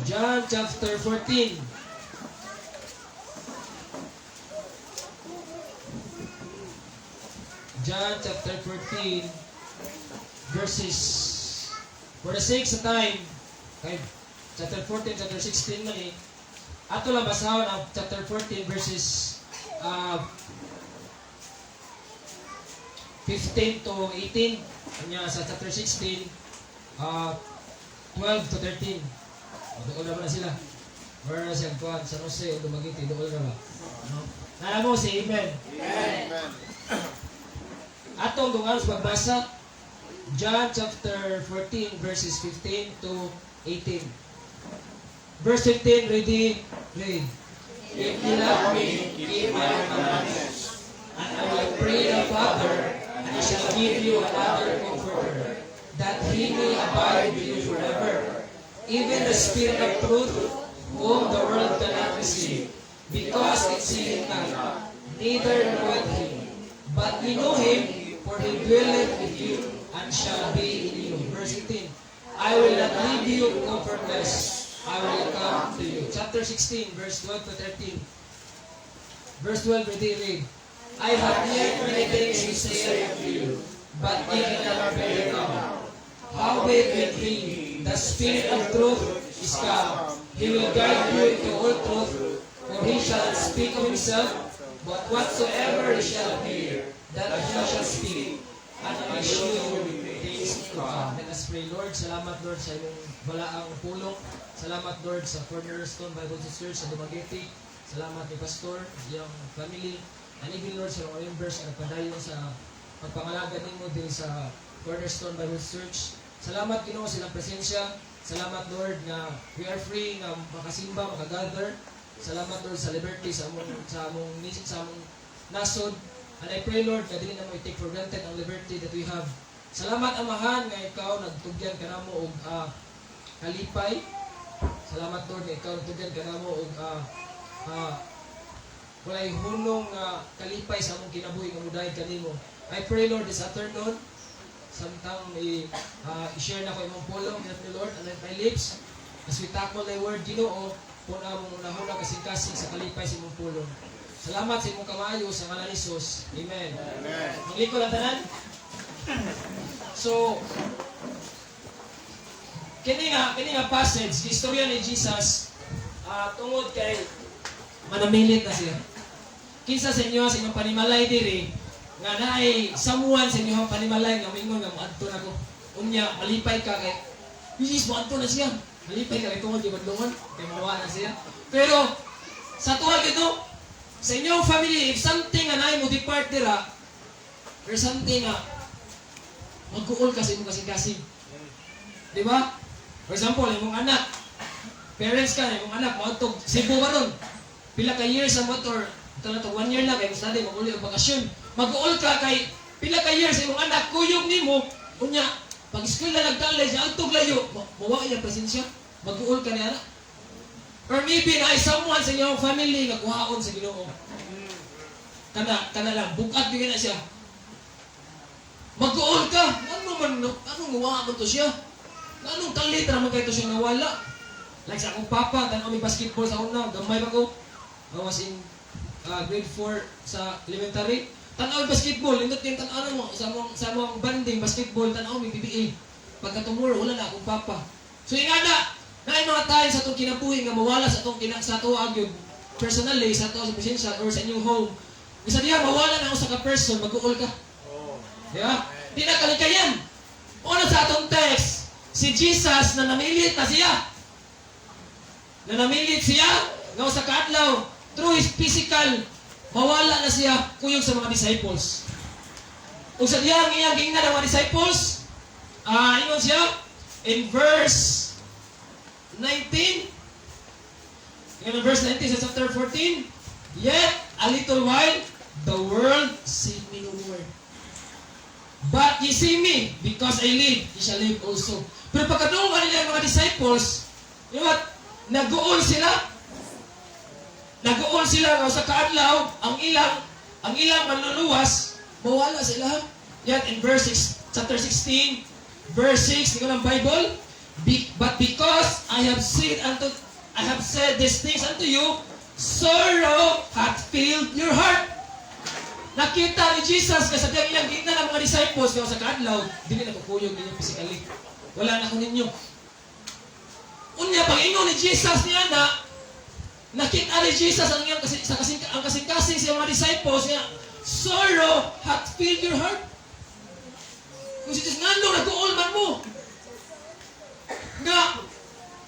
John chapter 14. John chapter 14 verses, for the sake sa time kay chapter 14, chapter 16 man eh, ato lang basahon ang chapter 14 verses 15 to 18. Kanya sa chapter 16, 12 to 13. Dool na ba na sila? Where na siya kuan San Jose o Dumaguete, dool na ba? No? Nana mo si Amen. Amen. Atong dungan sa pagbasa, John chapter 14 verses 15 to 18. Verse 15, ready, read. "If you love me, keep my commandments. And I will pray the Father, and he shall give you another Comforter, that he may abide with you forever. Even the Spirit of truth, whom the world cannot receive, because it seeth him not, neither knoweth him. But ye know him, for he dwelleth with you, and shall be in you." Verse 18. "I will not leave you comfortless. I will come to you." Chapter 16, verse 12 to 13. Verse 12, ready, read. "I have yet many things to say unto you, but ye cannot bear them now. Howbeit when he, the Spirit of truth, is come, he will guide you into all truth, for he shall not speak of himself, but whatsoever he shall hear, that he shall speak, and will show you things to come." Let us pray. Lord, salamat, Lord, sa imong balaang pulong. Salamat, Lord, sa Cornerstone Bible Church sa Dumaguete. Salamat ni Pastor, iyang family, and even, Lord, sa mga members na nagpadayon sa pagpangalaga nimo din sa Cornerstone Bible Church. Salamat, Ginoo, sa ilang presensya. Salamat, Lord, nga we are free nga makasimba, makagather. Salamat, Lord, sa liberty sa among nasod. And I pray, Lord, nga dili namo i-take for granted ang liberty that we have. Salamat, Amahan, nga ikaw nagtugyan kanamo og kalipay. Salamat, Lord, nga ikaw nagtugyan kanamo og walay hunong nga kalipay sa among kinabuhi nga mudayeg kanimo. I pray, Lord, this afternoon samtang i-share nako imong pulong, help me, Lord, anoint my lips as we tackle thy word. Ginoo, pun-a among hunahuna, kasing-kasing sa kalipay sa imong pulong. Salamat sa imong kamaayo, sa ngalan ni Jesus. Amen. Amen. Maglikod ang tanan. So, kini nga passage, istorya ni Jesus, tungod kay manamilit na siya. Kinsa sa inyo, sa inyong panimalay diri, nga naay someone sa inyong panimalay nga mingon nga moadto na ko? Unya, malipay ka kay, Jesus, moadto na siya. Malipay ka kay tungod kay badlongon, kay mawa na siya. Pero, sa tuwa gito, sa inyong family, if something nga naay mo depart dira, there's something nga magkuol ka sa imong kasing-kasing. Di ba? For example, imong anak, parents ka, imong anak, moadtog Cebu karon. Pila ka years sa motor, ito na to, one year lang, kay study, mag-uli og bakasyon. Mag-uol ka kay pila ka years imong anak, kuyog nimo, unya, pag school na nag-college, adtog layo, mawa iya presensya, mag-uol ka niya. Or maybe na someone sa inyong family nga kuhaon sa Ginoo. Kana lang, bukat gyud na siya. Mag-uol ka. Ano man, anong nguwa man to siya? Anong kalit raman kay to siya nawala? Like sa akong papa, tan may basketball sa una, gamay pa ko. I was in grade 4 sa elementary. Tanaw basketball, nindot yung tanaw mo sa among banding basketball, tanaw may PBA. Pagka tomorrow wala na akong papa. So ingana, naay mga time sa atong kinabuhi nga mawala sa atong kina sa ato gyud personally, sa ato sa presensya or sa inyong home. Bisa diha mawala na usa ka person, mag-uol ka. Di ba? Di na kalikayan. Una sa atong text, si Jesus na namilit na siya. Na namilit siya, nga usa ka adlaw, through his physical, mawala na siya kuyog sa mga disciples. Ug sa diyang iyang giingnan ang mga disciples, ingon siya, in verse 19, in verse 19 sa chapter 14, "Yet a little while, the world see me no more. But ye see me, because I live, ye shall live also." Pero pagkadungog nila ang mga disciples, you know what? Nag-uol sila. Nag-uol sila nga sa kaadlaw, ang ilang manluluwas, mawala sila. Yan in verse 6, chapter 16, verse 6, tingnan ng Bible, But because I have said these things unto you, sorrow hath filled your heart." Nakita ni Jesus kasi sa iyang giingnan ang mga disciples nga sa kaadlaw, dili na ko kuyog ninyo physically. Wala na ko ninyo. Unya pag ingon ni Jesus niya na nakita ni Jesus ang iyang kasi, sa kasing ang kasing-kasing sa mga disciples nga sorrow hath filled your heart. Kung si Jesus, ngano nag-uol man mo? Nga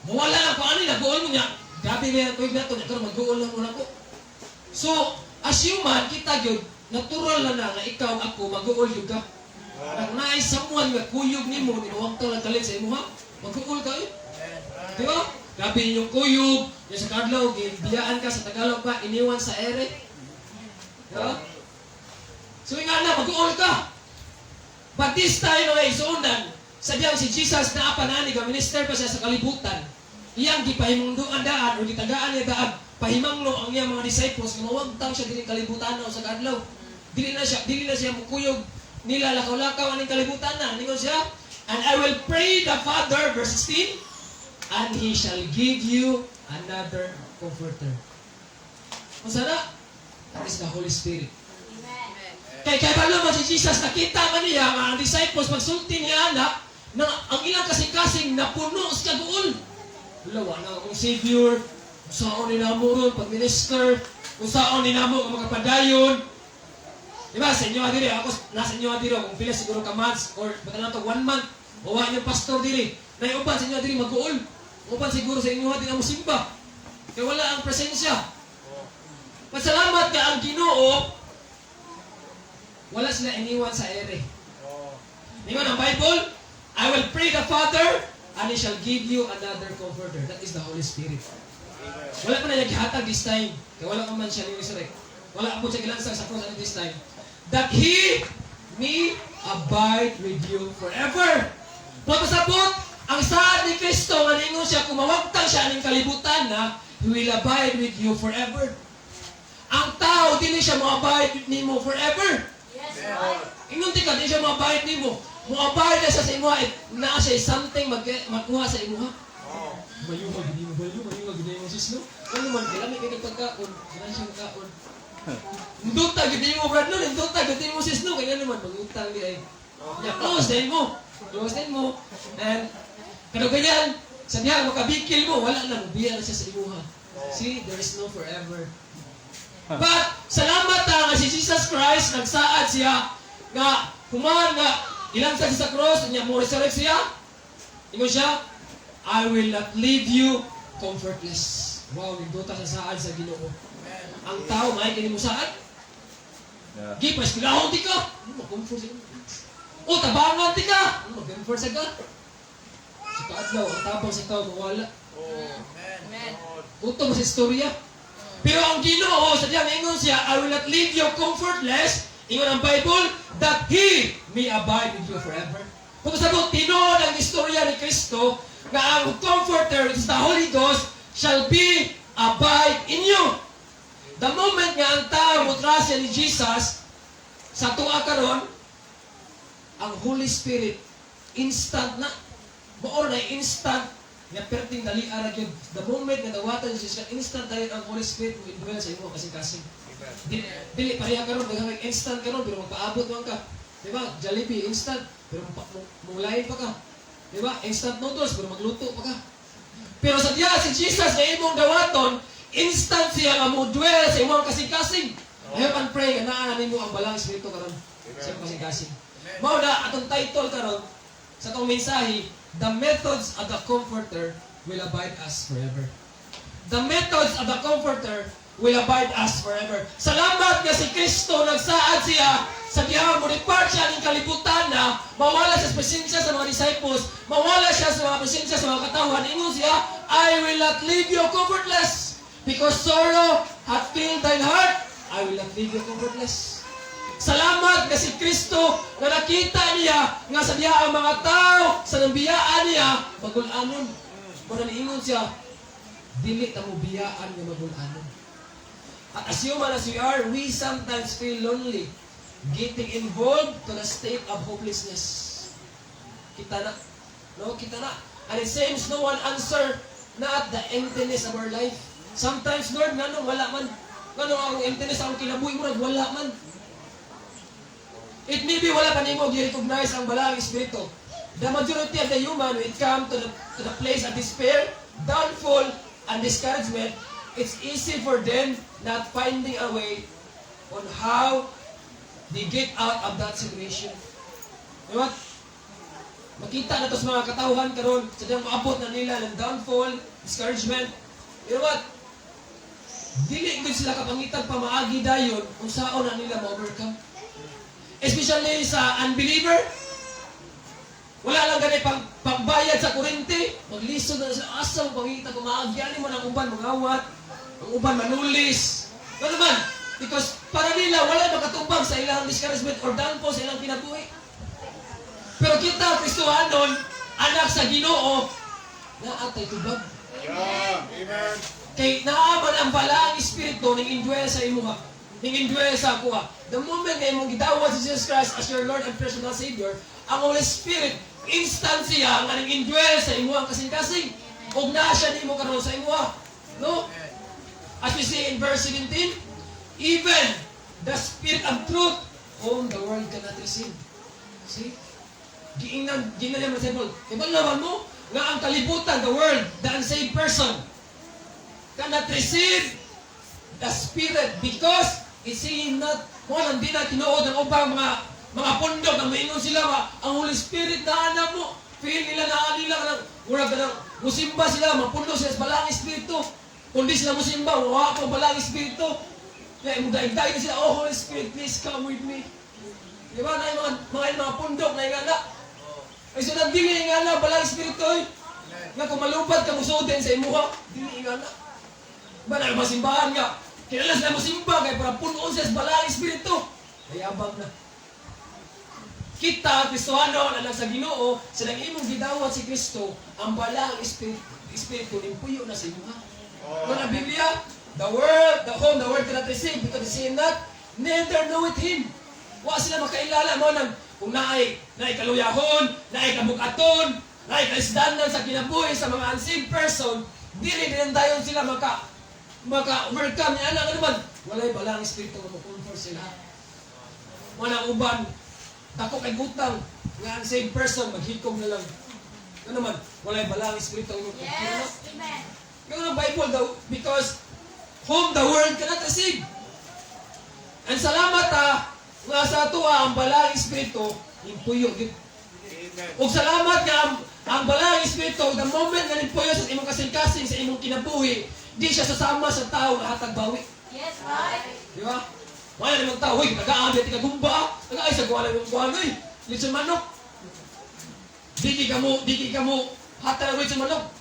mawala na ko ani, nag-uol mo niya. Grabe ba yung tuig na to, niya karon mag-uol lang mo na ko. So, as human, kita gyud, natural na na nga ikaw, ako, mag-uol gyud ka. Kung naay someone nga kuyog nimo, ninuwang lang kalit sa imuha, mag-uol ka eh. Di ba? Grabe inyong kuyog, yung sa kadlaw, biyaan ka sa Tagalog pa, iniwan sa ere. Di ba? So nga na, mag-uol ka. But this time, mga isuunan, sadyang si Jesus na apanani, ka minister pa siya sa kalibutan, iyang gipahimungduan daan o gitagaan niya daan, pahimangno ang iyang mga disciples nga mawagtang siya diri kalibutan na sa kadlaw. Dili na siya mukuyog nila lakaw-lakaw aning kalibutan na. Ningon siya, "And I will pray the Father," verse 16, "and He shall give you another comforter." Unsa na? That is the Holy Spirit. Kay balo man si Jesus, nakita man niya nga ang disciples pagsulti niya ana na ang ilang kasing-kasing napuno sa kaguol. Wala, wa na akong Savior. Unsaon ni namo ron pag minister? Unsaon ni namo ang makapadayon? Di ba, sa inyo diri, ako nasa inyo diri kung pila siguro ka months or baka na to one month, wa inyong pastor diri. Nay uban sa inyo diri mag-uol. Uban siguro sa inyo di na mo simba. Kay wala ang presensya. Pasalamat ka ang Ginoo, wala sila iniwan sa ere. Ingon ang Bible, "I will pray the Father, and He shall give you another comforter." That is the Holy Spirit. Wala pa na naghatag this time. Kaya wala pa man siya ni-resurrect. Wala po siya gilansang sa cross at this time. "That He may abide with you forever." Pagpasabot, ang saad ni Kristo, nga ningon siya, kung mawagtang siya aning kalibutan na, He will abide with you forever. Ang tao, dili siya mo-abide nimo forever. Yes, Lord. Ingon ti ka, di siya mo-abide nimo. Mo-abide na siya sa imuha, eh, naa siya something makuha sa imuha. Mayuha gini mo ba? Mayuha gini mo sis no? Ano man kailangan kay pagkaon, wala siya makaon. Nduta gid mo brad no, nduta gid mo sis no, kaya naman mangutang di ay. Ya, close din mo. Close din mo. And kadugayan, sa diha makabikil mo, wala na biya na siya sa imuha. See, there is no forever. But salamat ta nga si Jesus Christ nagsaad siya nga human nga ilansa siya sa cross niya mo resurrect siya. Ingon siya, "I will not leave you comfortless." Wow, nindota sa saad sa Ginoo. Ang tao may kini mo saad. Gipas kilahon ti ka. Ano mag-comfort sa imo? O tabangan ti ka. Ano mag-comfort sa ka? Sa kaadlaw, ang tabang sa tao mawala. Amen. Utom sa istorya. Pero ang Ginoo, sa diyang ingon siya, "I will not leave you comfortless." Ingon ang Bible, "that He may abide with you forever." Kung sabot, tinuod ang istorya ni Kristo, nga ang Comforter, which is the Holy Ghost, shall be abide in you. The moment nga ang tao mo trust ni Jesus, sa tuwa karon, ang Holy Spirit, instant na. Mao na instant nga perting dali ra gyud. The moment nga dawatan si Jesus, instant dayon ang Holy Spirit mo indwell sa imo kasing-kasing. Dili pareha karon, daghang kay instant karon pero magpaabot man ka. Di ba? Jollibee instant pero mulain pa ka. Di ba? Instant noodles pero magluto pa ka. Pero sa diya si Jesus nga imong dawaton, instant siya nga mo dwell sa imong kasing-kasing. I hope and pray nga naa nimo ang Balaang Espiritu karon sa imong kasing-kasing. Mao na atong title karon sa atong mensahe, "The Methods of the Comforter Will Abide Us Forever." The methods of the Comforter will abide us forever. Salamat nga si Kristo nagsaad siya sa diha mo depart siya ning kalibutan na mawala sa presensya sa mga disciples, mawala siya sa mga presensya sa mga katawhan. Ingon siya, "I will not leave you comfortless because sorrow hath filled thine heart. I will not leave you comfortless." Salamat nga si Kristo nga nakita niya nga sa diha ang mga tao sa nambiyaan niya magul-anon. Muna niingon siya, dili ta mo biyaan nga magul-anon. At as human as we are, we sometimes feel lonely, getting involved to the state of hopelessness. Kita na. No, kita na. and it seems no one answer na at the emptiness of our life. Sometimes, Lord, nganong wala man? Nganong ang emptiness ang kinabuhi mo, wala man? It may be wala pa nimo gi-recognize ang Balaang Espiritu. The majority of the human, when it come to the place of despair, downfall, and discouragement, it's easy for them not finding a way on how they get out of that situation. You know what? Makita na to sa mga katawhan karon sa diyang maabot na nila ng downfall, discouragement. You know what? Dili gud sila kapangitag pamaagi dayon kung saon na nila ma-overcome. Especially sa unbeliever, wala lang gani pang pangbayad sa kuryente, maglisod na sila, asa mo pangita kung maagyan mo ng uban mangawat, ang uban manulis. Ano man? Because para nila wala makatubag sa ilang discouragement or downfall sa ilang kinabuhi. Pero kita, Kristohanon, anak sa Ginoo, naa tay tubag. Yeah. Amen. Kay naa man ang Balaang Espiritu ning indwell sa imuha. Ning indwell sa akuha. The moment nga imong gidawat si Jesus Christ as your Lord and personal Savior, ang Holy Spirit instant siya nga ning indwell sa imuhang kasing-kasing. Ug naa siya nimo karon sa imuha. No? As we see in verse 17, even the Spirit of truth, whom the world cannot receive. See? Giingnan, giingnan niya mga disciple. Ibang naman mo, nga ang kalibutan, the world, the unsaved person, cannot receive the Spirit because it see not, mo nang di na tinuod ang ubang mga pundok na maingon sila nga ang Holy Spirit na ana mo, feel nila na nila kanang murag kanang musimba sila, mapundo sila sa Balaang Espiritu. Kung di sila musimba, wa ko Balaang Espiritu. Kaya imong daig sila, "Oh Holy Spirit, please come with me." Di ba na yung mga pundok na ingana? Ay, so nagdili ingana Balaang Espiritu oy. Nga kung malupad ka musudin sa imuha, dili ingana. Ba na masimbahan nga? Kinala sila mosimba kay para punoon sila sa Balaang Espiritu. Mayabang na. Kita, Kristohano, anak sa Ginoo, sa nang imong gidawat si Kristo, ang Balaang Espiritu ning puyo na sa imuha. Oh. Ang Biblia, the world, the whom the world cannot receive because they see him not, neither knoweth him. Wa sila makailala mo nang kung naay kaluyahon, naay kabukaton, naay kaisdanan sa kinabuhi sa mga unsaved person, dili din dayon sila maka overcome niya anak. Ano man, walay Balaang Espiritu nga mo-comfort sila. Wala uban dako kay gutang nga unsaved person, maghikom na lang. Ano man, walay Balaang Espiritu nga mo-comfort. Yes. Amen. Yung ang Bible daw, because whom the world cannot receive. And salamat ha, nga sa atoa ang Balaang Espiritu, impuyo gyud. Amen. Ug salamat nga ang Balaang Espiritu, the moment nga nimpuyo sa imong kasing-kasing, sa imong kinabuhi, di siya sasama sa tao nga hatag bawi. Yes, right. Di ba? Wala namang tao, "Uy, nag-aamit ka gumba, nag-ay sa kuha lang yung kuha, uy, litson manok. Dili ka mo, hatag ang litson manok.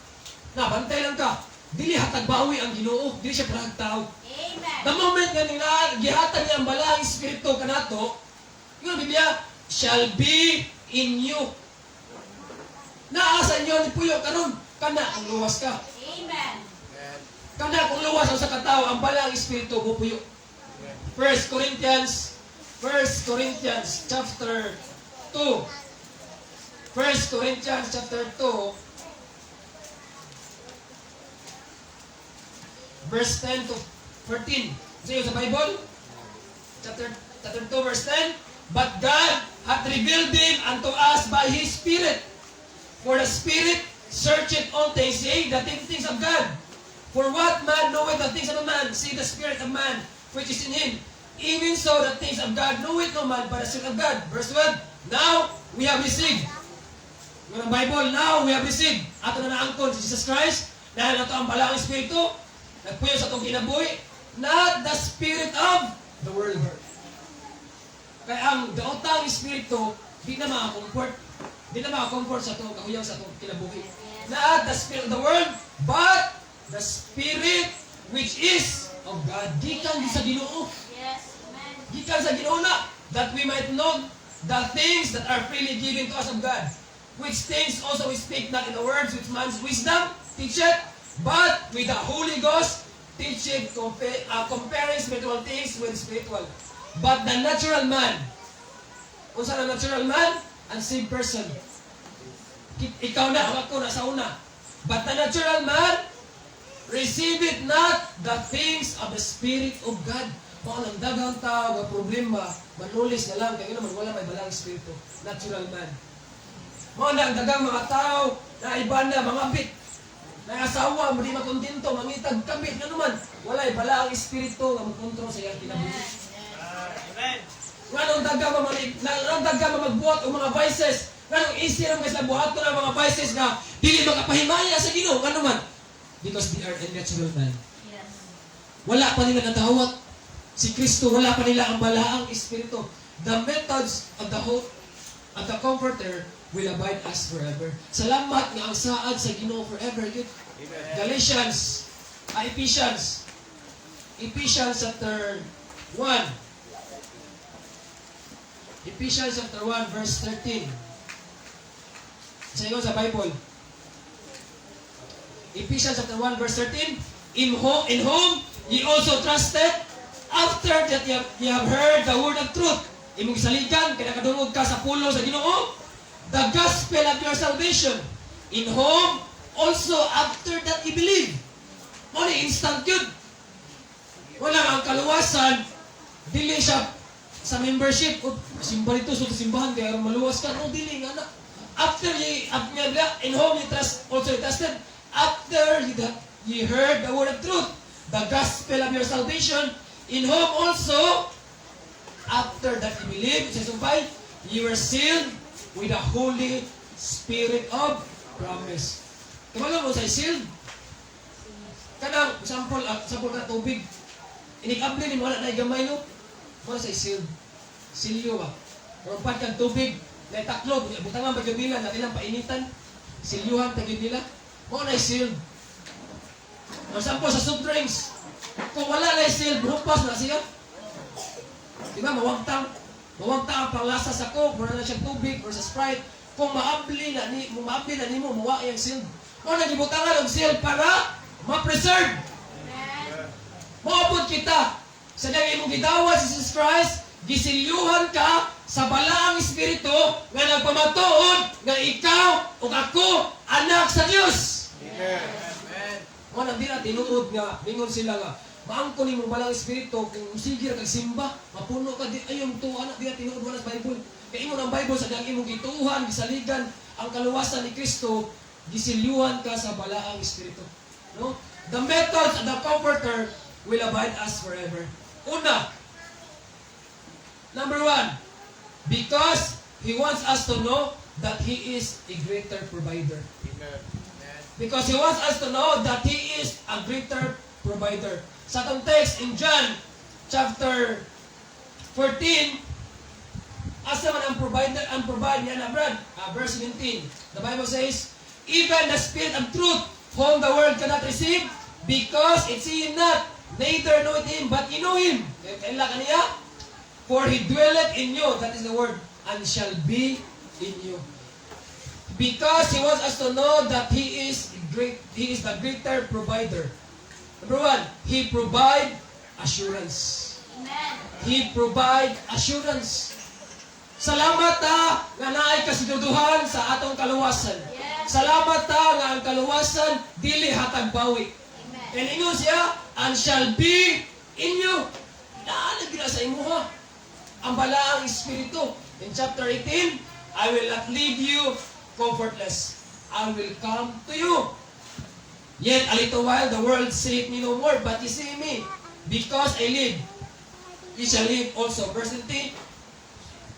Na, bantay lang ka. Dili hatag bawi ang Ginoo, dili siya parang tao." Amen. The moment nga ning gihatag niya ang Balaang Espiritu kanato, yung Biblia, shall be in you. Naa sa inyo ni puyo karon, kana kung luwas ka. Amen. Kana kung luwas ang sa katao, ang Balaang Espiritu pupuyo. 1 Corinthians chapter 2. 1 Corinthians chapter 2 verse 10 to 14. Sa iyo sa Bible? Chapter 2 verse 10. But God hath revealed him unto us by His Spirit. For the Spirit searcheth all things, yea, the deep things of God. For what man knoweth the things of a man, save the spirit of man, which is in him? Even so, the things of God knoweth no man but the Spirit of God. Verse 12. Now we have received. Yung ang Bible, now we have received. Ato na naangkon si Jesus Christ, dahil ato ang Balaang Espiritu, nagpuyo sa atong kinabuhi, not the spirit of the world. Kaya ang daotang espiritu, di na makakomfort. Di na makakomfort sa atong kahuyang sa atong kinabuhi. Not the spirit of the world, but the Spirit which is of God. Gikan sa Ginoo. Yes. Amen. Gikan sa Ginoo na, that we might know the things that are freely given to us of God. Which things also we speak not in the words which man's wisdom teacheth, but with the Holy Ghost teacheth, comparing spiritual things with spiritual. But the natural man, unsa na natural man? Unsaved person. Ikaw na, ako na sa una. "But the natural man receiveth not the things of the Spirit of God." Mao nang daghang tao nga problema, manulis na lang, kaya naman wala may balaang espiritu. Natural man. Mao na ang daghang mga tao na iba na, mga bit, na asawa, di makontento, mangitag kabit, nga naman, walay balaang espiritu nga magkontrol sa iyang kinabuhi. Amen. Nganong daghang nganong daghang magbuhat og mga vices, nganong easy ra kay sila buhaton ang mga vices nga dili makapahimaya sa Ginoo, ngano man? Because they are a natural man. Wala pa nila nadawat si Kristo, wala pa nila ang balaang espiritu. The methods of the hope of the Comforter will abide us forever. Salamat nga ang saad sa Ginoo forever gyud. Amen. Galatians, Ephesians, Ephesians chapter 1. Ephesians chapter 1 verse 13. Sa inyo sa Bible. Ephesians chapter 1 verse 13. In whom ye also trusted after that ye have heard the word of truth." Imong saligan, kay nakadungog ka sa pulong sa Ginoo, "the gospel of your salvation, in whom also after that ye believe." Mao ni instant yun. Wala ang kaluwasan, dili siya sa membership o simba dito sa simbahan kaya aron maluwas ka. No, dili nga na. After "in whom ye trust also ye trusted after ye, that ye heard the word of truth, the gospel of your salvation, in whom also after that ye believe," sa sumpay, "ye were sealed with the Holy Spirit of promise." Kabalo mo sa sealed? Kanang sample, sample ka tubig. Inig-abli ni mo, wala na gamay, no? Mo sa sealed. Silyo ba? Rumpan kang tubig, na taklob, butangan pa gyud nila, na ilang painitan. Silyuhan pa gyud nila. Mo na sealed. Ang sample sa soft drinks, kung wala na sealed, humpas na siya. Di ba, mawagtang. Mawagtang ang panglasa sa Coke, wala na siyang tubig or sa Sprite. Kung maabli na nimo, mawa yung sealed. Mo na gibutangan og seal para ma-preserve. Amen. Moabot kita sa dang imong gidawat si Jesus Christ, gisilyuhan ka sa balaang espiritu nga nagpamatuod nga ikaw ug ako anak sa Dios. Amen. Mo nang di na tinuod nga mingon sila nga maangko nimo balaang espiritu kung sige ra kag simba, mapuno ka di ayong tuwa na di na tinuod, wala sa Bible. Kay ingon ang Bible, sa dang imong gituohan, gisaligan ang kaluwasan ni Kristo, gisilyuhan ka sa balaang espiritu. No? The methods of the Comforter will abide us forever. Una, number one, because He wants us to know that He is a greater provider. Amen. Because He wants us to know that He is a greater provider. Sa atong text in John chapter 14, asa man ang provider, ang provide niya na, Brad? Verse 17. The Bible says, "Even the Spirit of truth, whom the world cannot receive, because it see him not, neither knoweth him, but ye know him." Kaya kaila ka niya? "For he dwelleth in you," that is the word, "and shall be in you." Because He wants us to know that He is great, He is the greater provider. Number one, He provide assurance. Amen. He provide assurance. Salamat ta nga naay kasiguraduhan sa atong kaluwasan. Salamat ta nga ang kaluwasan dili hatag bawi. Amen. And ingon siya, "and shall be in you." Naa na sa imuha ang balaang espiritu. In chapter 18, "I will not leave you comfortless. I will come to you. Yet a little while the world seeth me no more, but ye see me. Because I live, ye shall live also." Verse 20,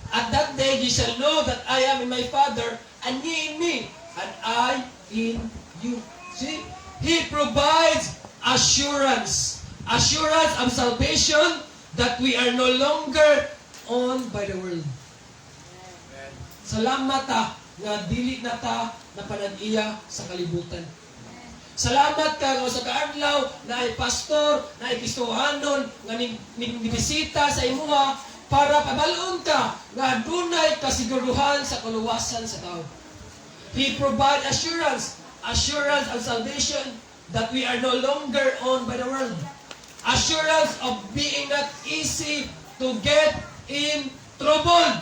"At that day ye shall know that I am in my Father, and ye in me, and I in you." See? He provides assurance. Assurance of salvation that we are no longer owned by the world. Amen. Salamat ta nga dili na ta napanag-iya sa kalibutan. Salamat ka nga sa kaadlaw naay pastor, naay Kristohanon nga ning bisita sa imuha para pabal-on ka nga adunay kasiguruhan sa kaluwasan sa tao. He provide assurance, assurance of salvation that we are no longer owned by the world. Assurance of being not easy to get in trouble.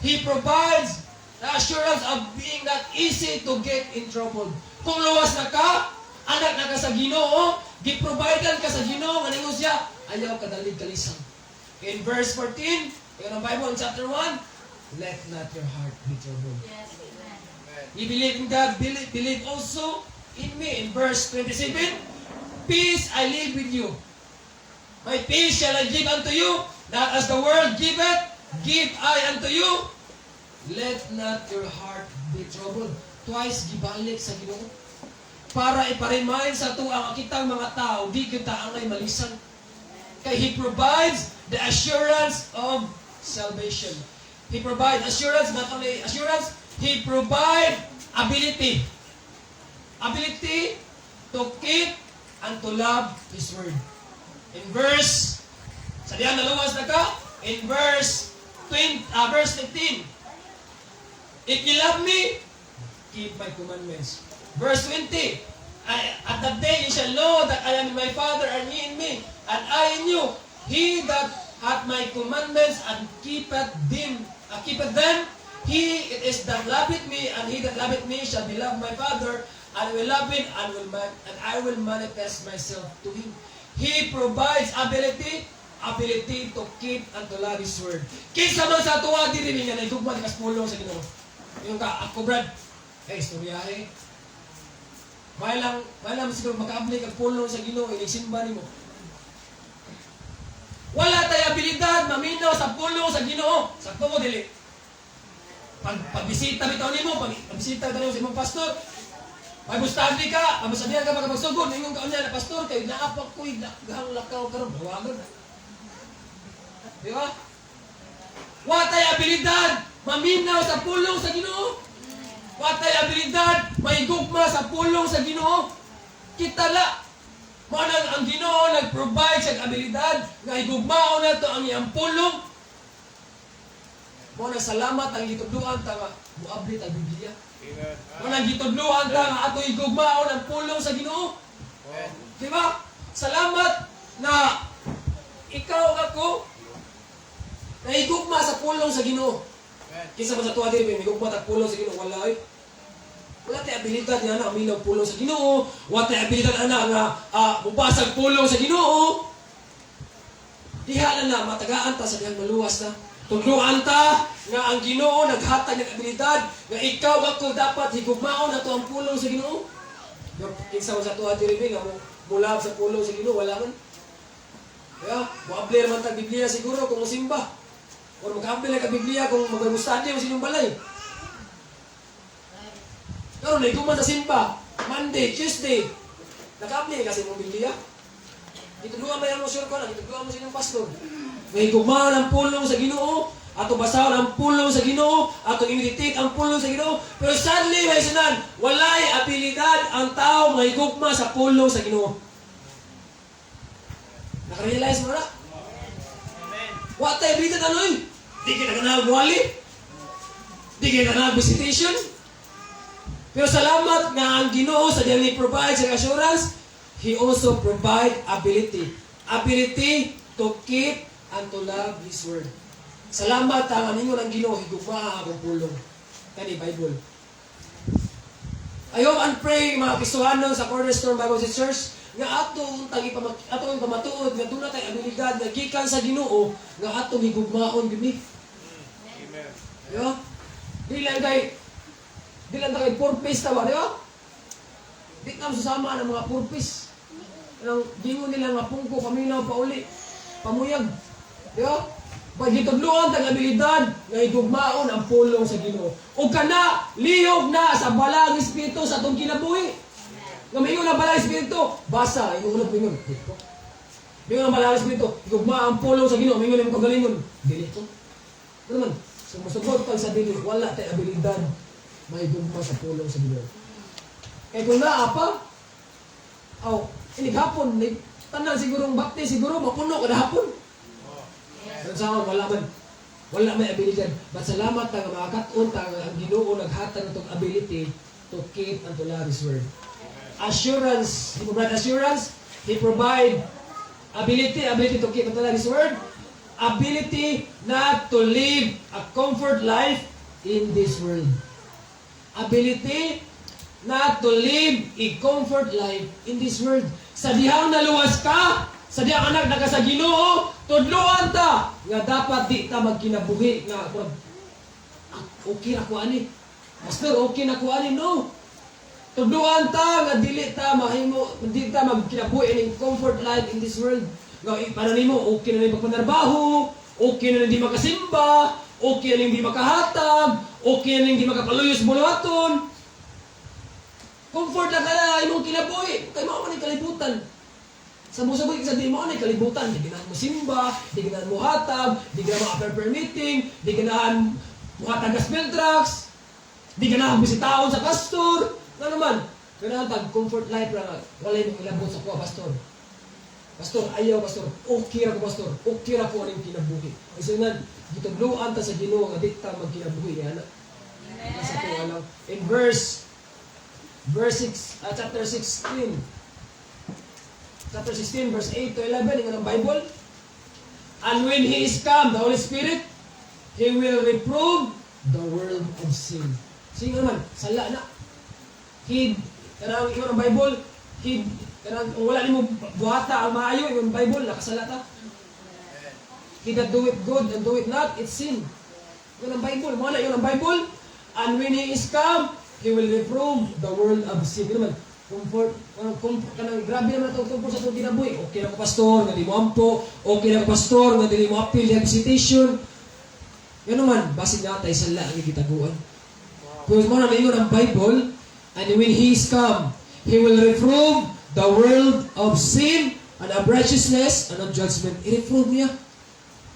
He provides The assurance of being not easy to get in trouble. Kung luwas na ka, anak na ka sa Ginoo, giprovidean ka sa Ginoo, nga ningon siya, ayaw kadalig kalisang. In verse 14, ingon ang Bible in chapter 1, "Let not your heart be troubled." Yes, amen. Amen. You believe in God, believe also in me. In verse 27, "Peace I leave with you. My peace shall I give unto you, not as the world giveth, give I unto you. Let not your heart be troubled." Twice gibalik sa Ginoo para iparemind sa ato ang kitang mga tao, di kita angay malisan. Kay He provides the assurance of salvation. He provides assurance, not only assurance, He provides ability. Ability to keep and to love His word. In verse, sa diyan naluwas na ka, in verse 20, verse 15, "If you love me, keep my commandments." Verse 20, "At that day you shall know that I am in my Father, and ye in me, and I in you. He that hath my commandments and keepeth them, he it is that loveth me, and he that loveth me shall be loved my Father, and will love him, and I will manifest myself to him." He provides ability, ability to keep and to love His word. Kinsa man sa atoa diri nga nahigugma ni kas pulong sa Ginoo? Yung ka, ako, Brad, eh, istoryahe. May lang siguro maka-apply kag pulong sa Ginoo, inig simba nimo. Wala tay abilidad maminaw sa pulong sa Ginoo. Sakto mo dili? Pag pagbisita bitaw nimo, pag pagbisita bitaw nimo sa imong pastor, Bible study ka, masabihan ka pagkapagsugod, ingon ka unya na pastor kay naa pa ko'y daghang lakaw karon, bawagon. Di ba? Wa tay abilidad maminaw sa pulong sa Ginoo. Wa tay abilidad mahigugma sa pulong sa Ginoo. Kita la. Mao nang ang Ginoo nag-provide sa abilidad nga higugmaon nato ang iyang pulong. Mao nang salamat ang gitudluan ta nga muabli ta Biblia. Amen. Mao nang gitudluan ta nga ato higugmaon ang pulong sa Ginoo. Amen. Di ba? Salamat na ikaw ug ako nahigugma sa pulong sa Ginoo. Amen. Kinsa man sa atoa diri may higugma ta pulong sa Ginoo? Wala ay. Wala tay abilidad nga ana maminaw pulong sa Ginoo. Wala tay abilidad ana nga mubasag pulong sa Ginoo. Diha na na matagaan ta sa dihang maluwas na. Tudluan ta nga ang Ginoo naghatag ng abilidad nga ikaw ako dapat higugmaon nato ang pulong sa Ginoo. Pero kinsa man sa atoa diri nga mo mulab sa pulong sa Ginoo? Wala man. Yeah, moabli man tag Biblia siguro kung mosimba. Or magkaabli lang ka Biblia kung mag-Bible study mo sa inyong balay. Pero naigugma sa simba, Monday, Tuesday, nakaabli kasi mong Biblia. Gitudluan ba yan mo sure ko na? Gitudluan mo sa inyong pastor. May higugmaon ang pulong sa Ginoo, ato basahon ang pulong sa Ginoo, ato i-meditate ang pulong sa Ginoo. Pero sadly, may sunan, walay abilidad ang tao mahigugma sa pulong sa Ginoo. Nakarealize mo na? Amen. Wa tay abilidad ano eh. Di kita ganahag wali. Di kita ganahag visitation. Pero salamat nga ang Ginoo sa diyang ni-provide sa assurance, He also provide ability. Ability to keep and to love His word. Salamat ang ningon ang Ginoo, higugmaa akong pulong. Kani Bible. I hope and pray, mga Kristohanon sa Cornerstone Bible Church, nga ato untang ato pamatuod nga duna tay abilidad nga gikan sa Ginoo nga atong higugmaon gyud ni. Amen. Di ba? Di lang kay purpose ta ba, di ba? Di na susama ng mga purpose. Ang gingon nila nga pungko paminaw pauli, pamuyag. Di ba? Pag gitudluan tag abilidad nga higugmaon ang pulong sa Ginoo. Ug kana lihok na sa Balaang Espiritu sa atong kinabuhi. Nga maingon ang Balaang Espiritu, basa, ingon na pingon. Dito. Maingon ang Balaang Espiritu, higugma ang pulong sa Ginoo, maingon ang kagalingon. Dili to. Ano man, sumusugot pag sa dili, wala tay abilidad mahigugma sa pulong sa Ginoo. Kay kung naa pa, aw, inig hapon, ni, tanan siguro ang Baptist, siguro mapuno kada hapon. Pero sa ako, wala man. Wala may abilidad. But salamat ta nga mga kat-on ta nga ang Ginoo naghatag natong ability to keep and to love His word. Assurance, He provide assurance, He provide ability, ability to keep and to love His word, ability not to live a comfort life in this world. Ability not to live a comfort life in this world. Sa dihang naluwas ka, sa dihang anak na ka sa Ginoo, tudluan ta nga dapat di ta magkinabuhi nga murag, "Ah, okay ra ko ani. Pastor, okay na ko ani." No. Tudluan ta nga dili ta mahimo, di ta magkinabuhi ining comfort life in this world. Nga para nimo okay na ni magpanarbaho, okay na hindi makasimba, okay na hindi makahatag, okay na hindi makapaluyo sa buluhaton. Comfort na ka na imong kinabuhi. Kay mao man ang kalibutan. Sa musabot sa di mo ani kalibutan, di ganahan mo simba, di ganahan mo hatag, di ganahan mo upper meeting, di ganahan mo hatag gospel tracts, di ganahan bisitaon sa pastor. Nga naman, ganahan tag comfort life ra nga walay mo ilabot sa kuha, pastor. Pastor, ayaw, pastor. Okay ra ko, pastor. Okay ra ko aning kinabuhi. Isa nga gitudloan ta sa Ginoo nga di ta magkinabuhi ana. Sa tuwa lang. In verse 6, chapter 16. Chapter 16, verse 8 to 11, ingon ang Bible. "And when He is come, the Holy Spirit, He will reprove the world of sin." Sin naman, sala na. He, kanang ingon ang Bible, He, kanang kung wala nimo buhata ang maayo, ingon ang Bible, nakasala ta. "He that doeth good and doeth not, it's sin." Yun ang Bible. Mao na yun ang Bible. "And when He is come, He will reprove the world of sin." Yun naman, comfort, kanang, comfort, kanang, grabe naman itong comfort sa itong kinabuhi. Okay na ko, pastor, nga di mo ampo. Okay na ko, pastor, nga dili mo appeal yung visitation. Yan naman, basig na tayo sala ang gitaguan. Pero mao na maingon ang Bible, "And when He is come, He will reprove the world of sin and of righteousness and of judgment." I-reprove niya.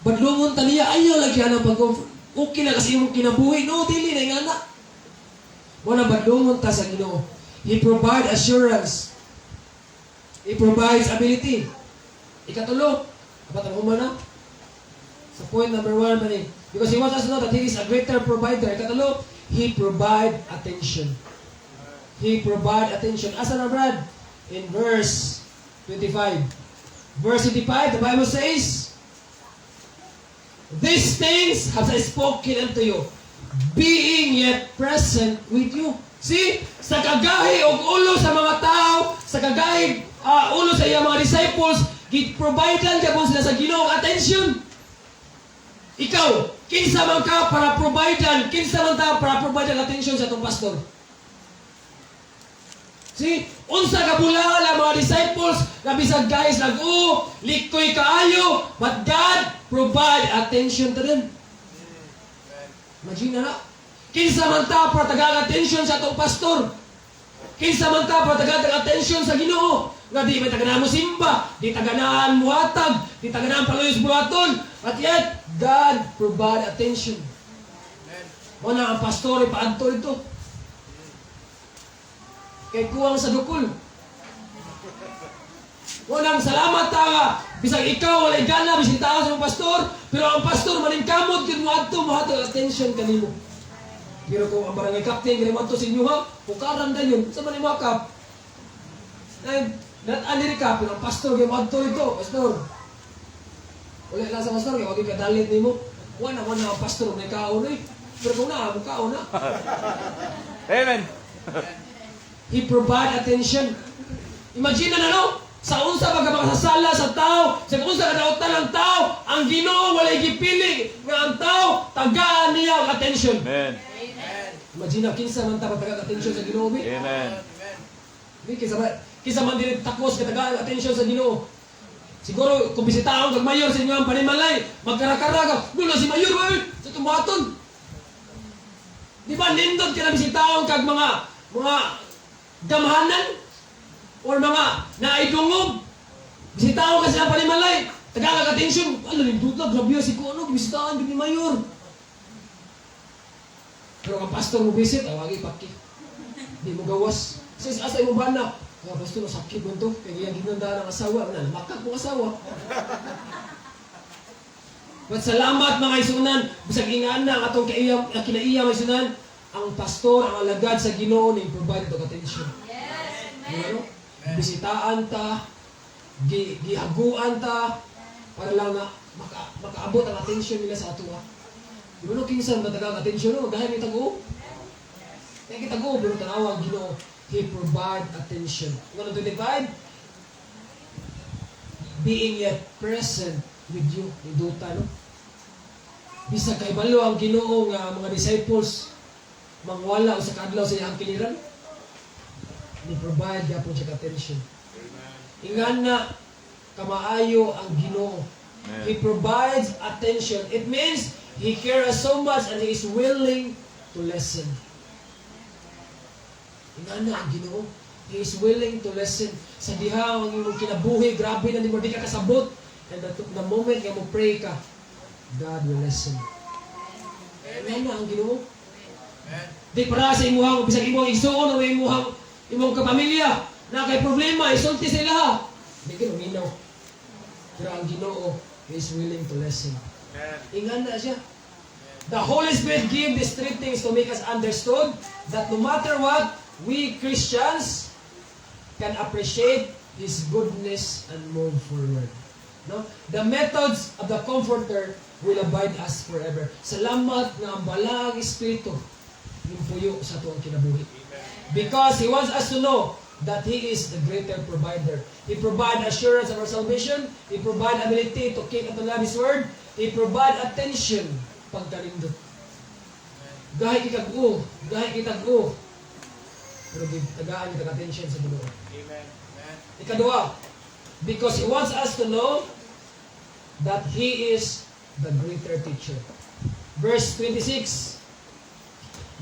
Badlungon ta niya, ayaw lagi ang pag. Okay na kasi imong kinabuhi. No, dili na nga na. Mao na badlungon ta sa Ginoo. He provide assurance. He provides ability. Ikatulo, dapat ang humana. Sa point number 1 man eh. Because He wants us to know that He is a greater provider. Ikatulo, He provide attention. He provide attention. Asa na, Brad? In verse 25. Verse 25, the Bible says, "These things have I spoken unto you, being yet present with you." See, sa kagahi og ulo sa mga tao, sa kagahi ulo sa iyang mga disciples, gi-providean gyapon sila sa Ginoo og attention. Ikaw, kinsa man ka para providean, kinsa man ta para provide attention sa atong pastor? See, unsa ka bulaan ang mga disciples na bisag guys nag-o, likoy kaayo, but God provide attention to them. Imagine na na. Kinsa man ta para tagaan attention sa atong pastor? Kinsa man ta para tagaan attention sa Ginoo? Nga di may taganaan mo simba, di taganaan mo hatag, di taganaan paluyo sa buhaton. But yet, God provide attention. Mao na ang pastor ipaadto ito. Kay kuwang sa dukol. Unang salamat ta nga bisag ikaw walay gana bisitahan sa imong pastor, pero ang pastor maningkamot gyud mo adto mohatag attention kanimo. Pero kung ang barangay captain kini mo adto sa inyo ha, pukaran dayon, sa man imo kap. Ay, nat diri ka, pero ang pastor gyud mo adto dito, pastor. Wala lang sa pastor kay wag gyud kadalit nimo. Wa na man ang pastor may kaon eh. Pero kung naa mo kaon na. Amen. He provide attention. Imagine na, no? Sa unsa ba ka makasasala sa tao, sa unsa ka dautan ang tao, ang Ginoo walay gipili nga ang tao tagaan niya ang attention. Amen. Imagine na kinsa man ta patagaan attention sa Ginoo bi. Amen. Bi kinsa man dili takos katagaan ang attention sa Ginoo. Siguro kung bisitaon kag mayor sa inyo ang panimalay, magkarakara ka, "Wala si mayor ba sa tumuaton." Di ba nindot ka na bisitaon kag mga gamhanan or mga naidungog? Bisitaon ka sila panimalay, tagaan kag attention, ano nindot na, grabe si kuno, bisitaon gid ni mayor. Pero ang pastor mo visit, awagi paki. Di mo gawas. Sis, asa imong bana? "Ah, pastor, sakit mo to. Kaya giyang ginandaan ang asawa. Na, makak mo asawa." But salamat, mga isunan, bisag ingaan na ang atong kaiya, ang kinaiya, mga isunan, ang pastor, ang alagad sa Ginoo ning provide og attention. Yes. Ano? Bisitaan ta, gihaguan ta, para lang na makaabot ang attention nila sa ato. Di ba no, kinsa matagang attention, no? Gahi ni tag-o. Kaya kita go, pero tanawa ang Ginoo, He provide attention. Ano 25? Being yet present with you. Niduta, no? Bisag kahibalo ang Ginoo nga mga disciples mangwala usa ka adlaw sa iyang kiliran. Ni provide gyapon siya attention. Ingana kamaayo ang Ginoo. Amen. He provides attention. It means He cares so much and He is willing to listen. Ingana ang Ginoo. He is willing to listen. Sa diha ang imong kinabuhi, grabe na nimo, di ka kasabot. And the moment nga mo pray ka, God will listen. Ingana ang Ginoo. Di para sa imuhang bisag imong igsuon o imuhang imong kapamilya na kay problema isulti sa ilaha. Di ka minaw. Pero ang Ginoo is willing to listen. Ingana siya. The Holy Spirit give these three things to make us understood that no matter what, we Christians can appreciate His goodness and move forward. No? The methods of the Comforter will abide us forever. Salamat nga ang Balaang Espiritu puyo sa atuang kinabuhi. Because He wants us to know that He is the greater provider. He provide assurance of our salvation. He provide ability to keep and to love His word. He provide attention pagkanindot. Gahi kitag-o, gahi kitag-o. Pero tagaan kita attention sa Ginoo. Amen. Ikaduha, because He wants us to know that He is the greater teacher. Verse 26.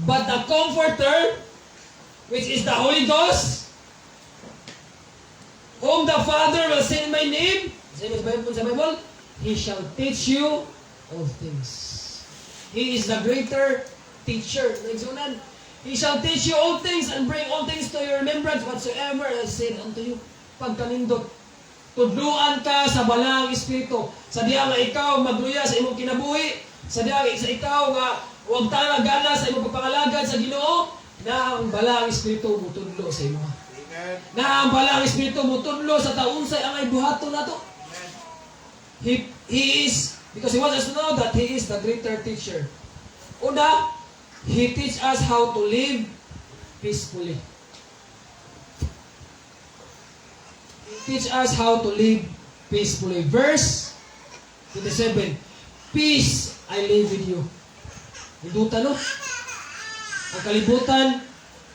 "But the Comforter, which is the Holy Ghost, whom the Father will send in my name," sa Bible, "He shall teach you all things." He is the greater teacher. Naigsunan. "He shall teach you all things and bring all things to your remembrance whatsoever I said unto you." Pagkanindot, tudluan ka sa Balaang Espiritu. Sa diha nga ikaw magluya sa imong kinabuhi, sa diha sa ikaw nga wag ta gana sa imong pagpangalagad sa Ginoo, na ang Balaang Espiritu mutudlo sa imo. Amen. Na ang Balaang Espiritu mutudlo sa taunsay ang ay buhaton nato. He is, because He wants us to know that He is the greater teacher. Una, He teach us how to live peacefully. He teach us how to live peacefully. Verse 27, "Peace I leave with you." Hindutan, no? Ang kalibutan,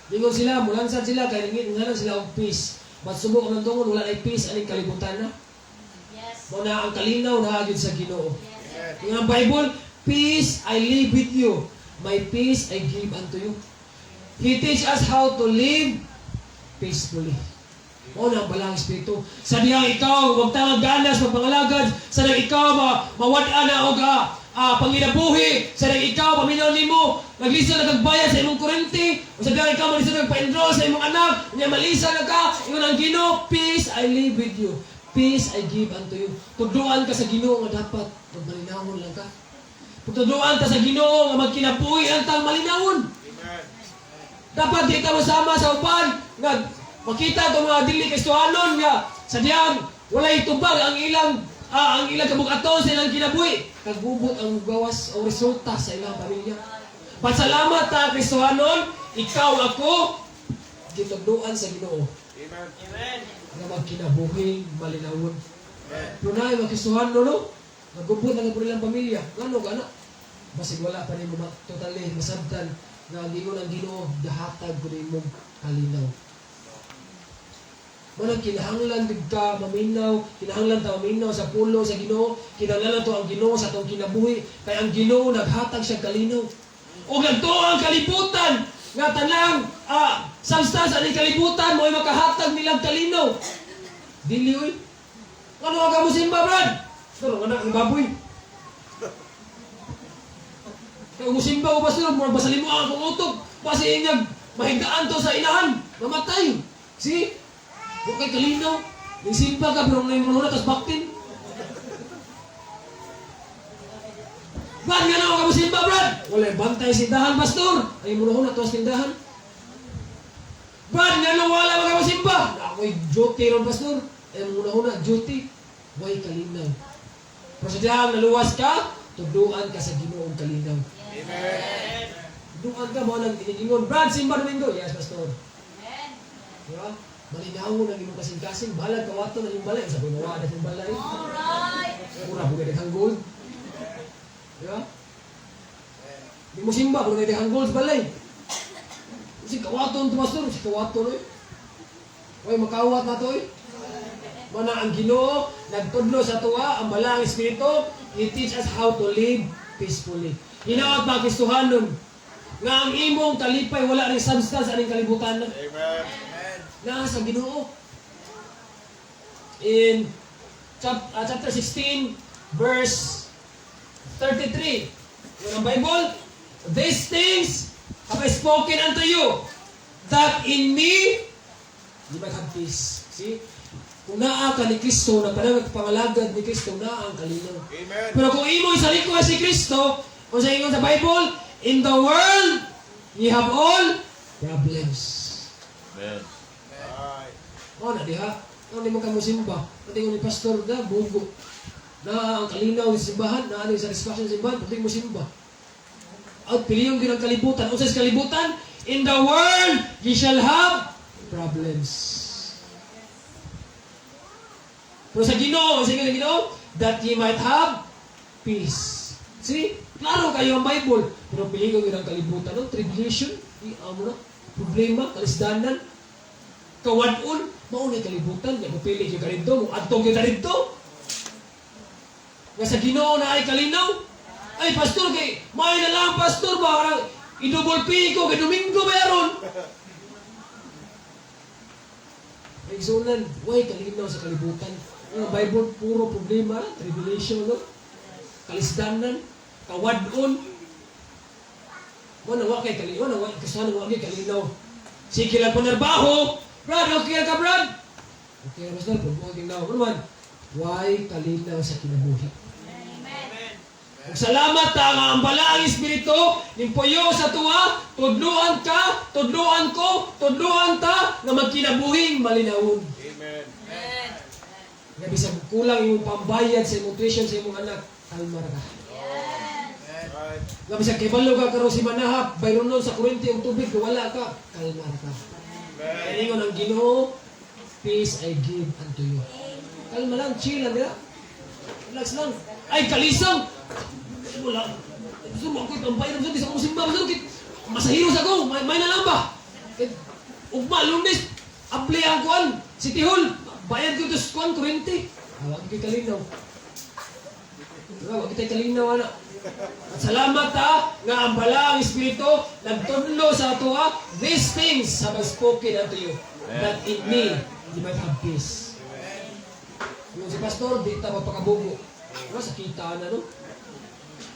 lingon sila, mulansad sila, kay ngalan sila og peace. But subok ang tungod, wala na peace aning kalibutan na. Mao na ang kalinaw na gyud sa Ginoo. Yung ang Bible, "Peace I leave with you. My peace I give unto you." He teach us how to live peacefully. Mao na ang Balaang Espiritu. Sa diyang ikaw, wag ta ganas magpangalagad. Sa diyang ikaw, mawad-an na og panginabuhi. Sa diyang ikaw, paminaw nimo, naglisod na kag bayad sa imong kuryente. O sa diyang ikaw, malisod na pa-enroll sa imong anak. Nya malisa na ka. Ingon ang Ginoo, "Peace I leave with you. Peace I give unto you." Tudluan ka sa Ginoo nga dapat magmalinawon lang ka. Tudluan ta sa Ginoo nga magkinabuhi ang tang malinawon. Amen. Dapat di ta masama sa uban nga makita itong mga dili Kristohanon nga sa diyang walay tubag ang ilang kabugaton sa ilang kinabuhi. Kagubot ang gawas o resulta sa ilang pamilya. Pasalamat ta Kristohanon, ikaw, ako gitudloan sa Ginoo Amen. nga magkinabuhi malinawon. Pero na mga Kristohanon, no? Nagubot na ang ilang pamilya. Ngano ka na? Basig wala pa nimo totally masabtan nga ang ingon ang Ginoo, "Gahatag ko nimo kalinaw." Manang kinahanglan gid ka maminaw, kinahanglan ta maminaw sa pulong sa Ginoo, kinahanglan to ang Ginoo sa atong kinabuhi, kay ang Ginoo naghatag siya kalinaw. Ug nagtuo ang kalibutan nga tanang substance ani kalibutan mo'y makahatag nilang kalinaw. Dili oy. Ano ka mo simba, Brad? Pero nga ang baboy. Kaya musimba ko, pastor, murag basalimo ang akong utok. Basi inyag, mahigaan to sa inahan, mamatay. See? Huwag kay kalinaw. Nagsimba ka, pero ngayon mo na, tas baktin. Brad, nga naman ka musimba, Brad? Wala, bantay sindahan, pastor. Ay, muna na, tuwas tindahan. Brad, nga nung wala ka musimba? Ako'y duty ron, pastor. Ay, muna na, duty. Way kalinaw. Pero sa diyang naluwas ka, Tudluan ka sa Ginoo og kalinaw. Amen. Tudluan ka mo nang iniingon, "Brad, simba Domingo." "Yes, Pastor." Di ba? Malinaw ang imong kasing-kasing, balag kawato na imong balay. Sa mawa na imong balay. Mura po kay daghang gold. Di ba? Di mo simba, puro kay daghang gold sa balay. Si kawaton to, Pastor, si kawaton oy. Oy, makawat na to oy. Mana ang Ginoo nagtudlo sa tuwa ang Balaang Espiritu, He teach us how to live peacefully. Hinaot ba, Kristohanon, nga ang imong kalipay wala ning substance aning kalibutan? Amen. Naa sa Ginoo. In chapter 16 verse 33 ng Bible, "These things have I spoken unto you, that in me you might have peace." See? Kung naa ka ni Kristo, na panang pangalagad ni Kristo, naa ang kalinaw. Amen. Pero kung imo isalikwa si Kristo, kung sa ingon sa Bible, "In the world, ye have all problems." Amen. Mao na diha. Ano mo ka mo simba? Pati ni pastor da bugo. Na ang kalinaw sa simbahan, na ang satisfaction sa simbahan, pati mo simba. At piliyon gyud ang kalibutan. Unsa sa kalibutan? "In the world, ye shall have problems." Pero sa Ginoo, sa ingon sa Ginoo, "that ye might have peace." See? Klaro kayo ang Bible. Pero piliyon gyud ang kalibutan, no? Tribulation, di amo na. Problema, kalisdanan, kawadon, mao na kalibutan, ya mo pili gyud ka didto, mo adto gyud ka didto. Nga sa Ginoo na ay kalinaw. Ay, Pastor, kay may na lang, Pastor, ba kanang i-double pay ko kay Domingo meron. Igsunan, way kalinaw sa kalibutan. Ang Bible puro problema, tribulation, no? Kalisdanan, kawadon. Mo na wa kay kalinaw, na wa kasano wa kay kalinaw. Sige lang panarbaho. Brad, okay ka, Brad? Okay, Pastor, pag mo kalinaw. Ano man? Way kalinaw sa kinabuhi. Ug salamat ta nga ang Balaang Espiritu nimpuyo sa tuwa, tudluan ka, tudluan ko, tudluan ta nga magkinabuhing malinawon. Amen. Nga bisag kulang imong pambayad sa imong tuition sa imong anak, kalma ra ka. Nga bisag kibalo ka karon si Manahap, bayronon sa kuryente og tubig, wala ka, kalma ra ka. Amen. Ingon ang Ginoo, "Peace I give unto you." Kalma lang, chill lang, di ba? Relax lang. Ay, kalisang! Wala. Gusto mo ako ipambayad mo sa akong simba. Gusto mo, masahiro sa ko. May na lang ba? Eh, ugma, Lunes, apply ang kuan. City Hall, bayad ko ito sa kuan, kuryente. Ah, wag ko'y kalinaw. Diba? Wag kita'y kalinaw, ana. At salamat ha, nga ang Balaang Espiritu nagtudlo sa ato ha, "These things have I spoken unto you, that in me you might have peace." Yung si Pastor, di ta magpakabugo. Diba, sa kita na, no?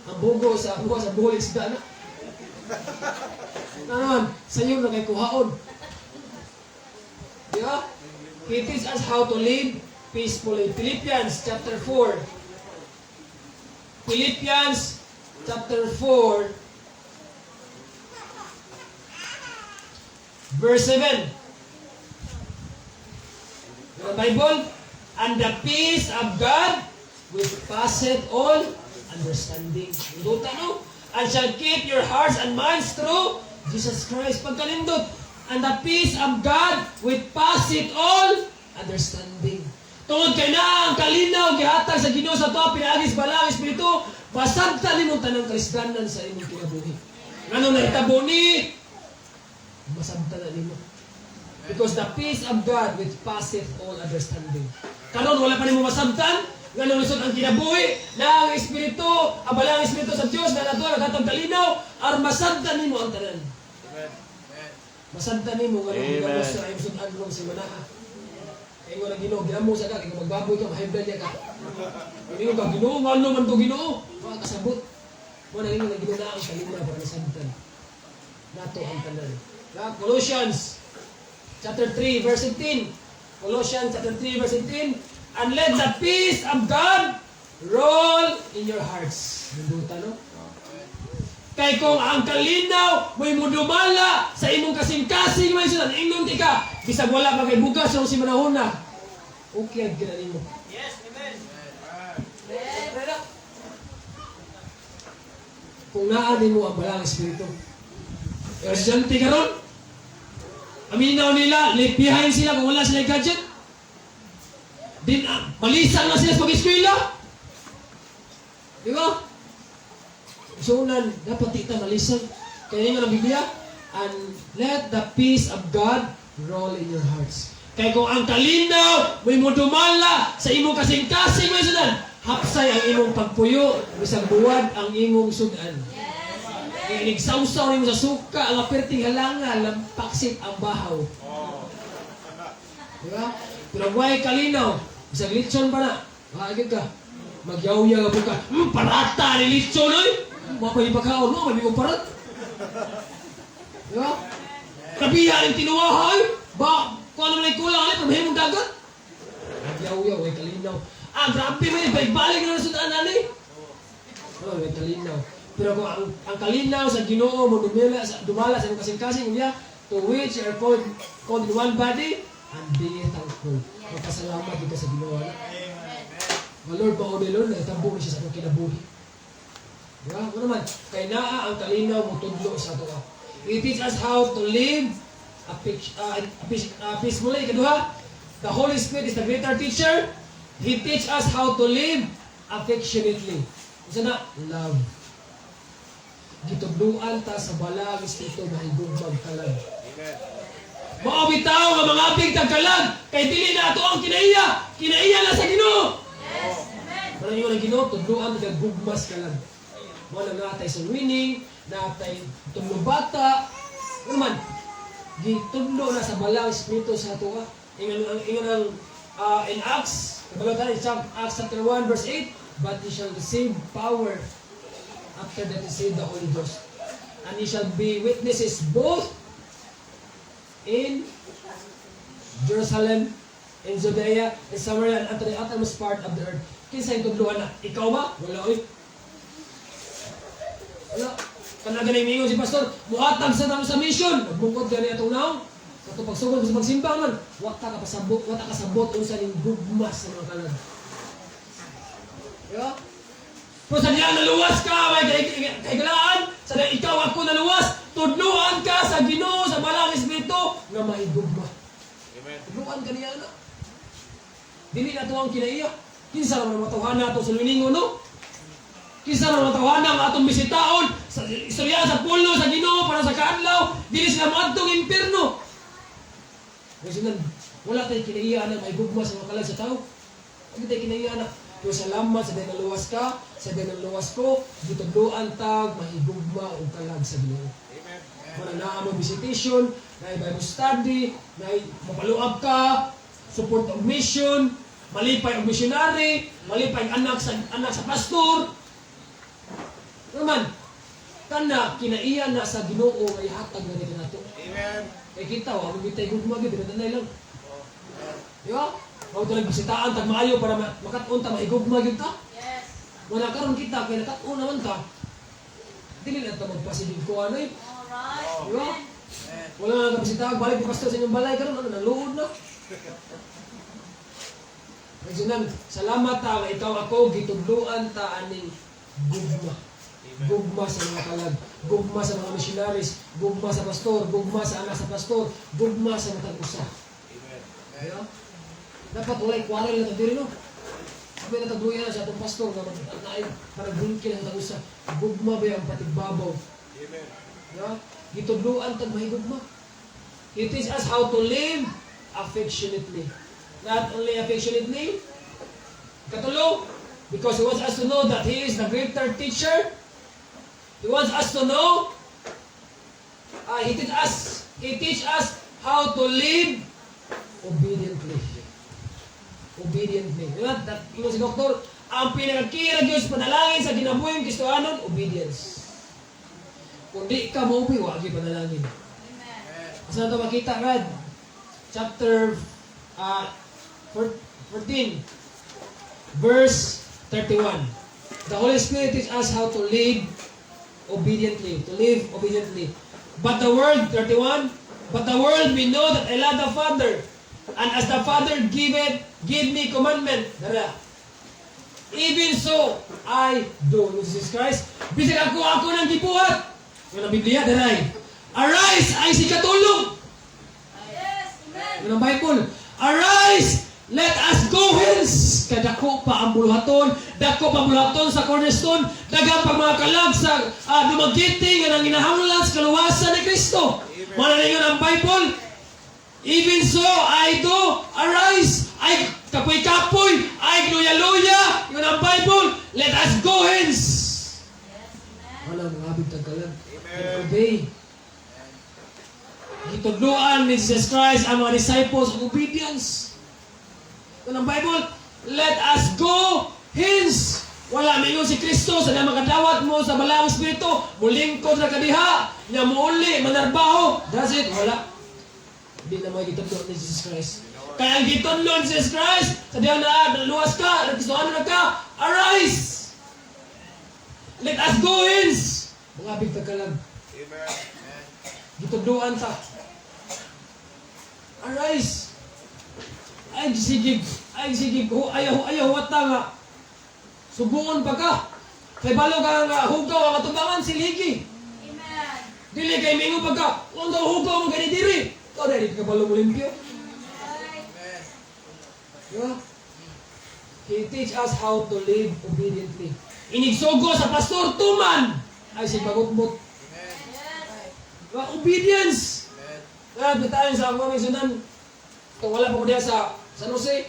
Ang bugo sa kuha sa buhol isda na. Ano naman, sa iyo na kay kuhaon. Di ba? He teaches us how to live peacefully. Philippians chapter 4. Philippians chapter 4 verse 7. The Bible, "And the peace of God which passeth all understanding." Duta, no? "And shall keep your hearts and minds through Jesus Christ." Pagkalindot, "And the peace of God which passeth all understanding." Tungod kay na ang kalinaw gihatag sa Ginoo sa tuwa pinaagi sa Balaang Espiritu, masabtan nimo tanang kalisdanan sa imong kinabuhi. Nganong nahitabo ni, masabtan na nimo. Because the peace of God which passeth all understanding. Karon wala pa nimo masabtan nganong lisod ang kinabuhi, na ang Espiritu, ang Balaang Espiritu sa Dios na nato naghatag kalinaw, aron masabtan nimo ang tanan. Masabtan nimo nganong Amen. gigamos sa imong sud-an rong si Manaha. Kay ingon ang Ginoo, ginamo sa ka, kay kung magbaboy ka, mahiblan niya ka. Ingon ka, "Ginoo, ngano man to, Ginoo?" Mga kasabot. Mo na ingon ang Ginoo na ang kalinaw para masabtan nato ang tanan. Na Colossians chapter 3 verse 18. Colossians chapter 3 verse 18. "And let the peace of God rule in your hearts." Ninduta, no? Kay kung ang kalinaw mo'y mudumala sa imong kasing-kasing may sunan, ingon ti ka, bisag wala pa kay bugas sa si manahuna, okay ang gina nimo. Yes, amen. Amen. Kung naa nimo ang Balaang Espiritu. Pero estudyante karon, aminaw nila, left behind sila kung wala sila gadget. Din, malisang na sila sa pag-eskwela. Di ba? So, unan, dapat di ta malisang. Kaya nga ng Biblia, "And let the peace of God rule in your hearts." Kaya kung ang kalinaw, may mo dumala sa imong kasing-kasing, may sudan, hapsay ang imong pagpuyo, bisag buwad ang imong sudan. Kaya inigsawsaw nimo sa suka, ang aperting halanga, lampaksit ang bahaw. Di ba? Pero way kalinaw, bisag litson pa na, maagid ka. Magyawya ka po ka, parata ni litson, oy! Wa pa ipagkaon mo, may parat. Di ba? Kabiya ng tinuwaha, oy! Ba, kung ano man ay kulang, ano, pero mahimong dagat. Magyawya, way kalinaw. Ah, grabe man, balik-balik na sudan, ani. Oh, way kalinaw. Pero kung ang kalinaw sa Ginoo mo dumala sa imong kasing-kasing niya, to which are called in one body, and be thankful. Magpasalamat din ka sa Ginoo. Ano? Oh, Lord, mao ni Lord, nagtambo ni siya sa akong kinabuhi. Di ba? Ano naman, kay naa ang kalinaw mo tudlo sa atoa. It teach us how to live a peacefully. Ikaduha, the Holy Spirit is the greater teacher. He teach us how to live affectionately. Isa na, love. Gitudluan ta sa Balaang Espiritu mahigugmag kalag. Amen. Mao bitaw nga mga apig tagkalag kay dili na ato ang kinaiya, kinaiya na sa Ginoo. Parang ingon ang Ginoo, tudluan ta gugmas kalag. Mao na natay sa winning, natay tudlo bata. Ano man, gitudlo na sa Balaang Espiritu sa atoa. Ingon ang in Acts, kabalo tayo, Acts chapter 1 verse 8, "But ye shall receive power after that receive the Holy Ghost. And ye shall be witnesses both in Jerusalem, in Judea, in Samaria, and unto the uttermost part of the earth." Kinsa yung tudluan na? Ikaw ba? Wala, oy. Wala. Kana ganay mingon si pastor, muhatag sa namo sa mission. Nagbungkod gani atong naong. Kato pagsugod sa pagsimba man, wa ta kasabot unsa ning gugma sa mga kalag. Di ba? Pero sa diya naluwas ka, may kahigalaan, sa diya ikaw ako naluwas, tudluan ka sa Ginoo sa Balaang Espiritu nga mahigugma. Amen. Tudluan ka niya na. Dili na to ang kinaiya. Kinsa naman matawhana ato sa luningon, no? Kinsa naman matawhana ang atong bisitaon sa istorya sa pulo sa Ginoo para sa kaadlaw, dili sila moadtong impierno. Kasi nan, wala tayo kinaiya na may gugma sa mga kalag sa tao. Wala tayo kinaiya na. Pero salamat sa dahil naluwas ka, sa dahil naluwas ko, gitudluan tag mahigugma og kalag sa Ginoo. Amen. Wala na mo visitation, na Bible study, na mapaluab ka, support og mission, malipay og missionary, malipay ang anak sa pastor. Ano man, kana kinaiya na sa Ginoo nga ihatag na rin nato. Amen. Kay kita wa mo bitay gugma gyud danay lang. Di ba? Mao to nagbisitaan tag maayo para makat-on ta mahigugma gyud ta. Yes. Wala karon kita kay nakat-on naman ta. Dili na ta magpasigig ko ano eh. Alright. Di ba? Wala na kabisita, balik ko pastor sa inyong balay karon ano naluod na. Kaya salamat ta nga ikaw ako gitudluan ta aning gugma. Gugma sa mga kalag, gugma sa mga missionaries, gugma sa pastor, gugma sa anak sa pastor, gugma sa matag usa. Amen. Di ba? Dapat walay quarrel na ta diri, no. Sabi na tagluya na sa atong pastor nga mag naay parang gulkin ang matag usa. Gugma ba ang patigbabaw? Amen. Di ba? Gitudluan tag mahigugma. It teaches us how to live affectionately. Not only affectionately, katulo, because He wants us to know that He is the greater teacher. He wants us to know, He teach us how to live obediently. Obediently. Di ba? That, ingon si Doktor, ang pinakakira Diyos panalangin sa kinabuhing Kristohanon, obedience. Kung di ka mo wa gyud panalangin. Amen. Asa na ito makita, Rad? Chapter 14, verse 31. The Holy Spirit teaches us how to live obediently. To live obediently. But the world, 31, "But the world may know that I love the Father. And as the Father giveth, give me commandment." Dara. Even so, I do. Jesus Christ, bisag ako, ako nang gibuhat. Yung ang Biblia, daray. Arise, ay si katulog. Yes, amen. Yun ang Bible. Arise! Let us go hence! Kadako pa ang buluhaton, dako pa ang buluhaton sa Cornerstone, daghang pag mga kalag sa Dumaguete nga nanginahanglan sa kaluwasan ni Kristo. Manalingon ang Bible. Even so, I do. Arise! Ay kapoy-kapoy! Ay luya-luya! Yun ang Bible. Let us go hence! Yes, amen. Wala mga abig tagkalag. And obey. Gitudloan ni Jesus Christ ang mga disciples of obedience. Ito ng Bible, let us go hence. Wala mingon si Kristo sa makadawat mo sa Balaang Espiritu, mulingkod ra kadiha, nya muuli, manarbaho. That's it, wala. Hindi na mga gitudlo ni Jesus Christ. Kaya ang gitudlo ni Jesus Christ, sa diyan na luwas ka, nagkisuhan na ka, arise! Let us go hence! Mga abig tagkalag. Amen. Gitudloan ta. Arise! Ay sige, ay sige, ho, ayaw, ayaw, wata nga. Subuon pa ka. Kay balo ka nga hugaw ang atubangan siligi. Amen. Dili kay mingo pa ka. Unta hugaw mo gani diri. Ikaw dili ka balo mo limpyo. Right. Diba? He teach us how to live obediently. Inigsugo sa pastor tuman ay si pagutbot. Yes. Diba? Obedience. Amen. Kaya tayo sa akong sunan. Kung wala pa ko diya sa San Jose,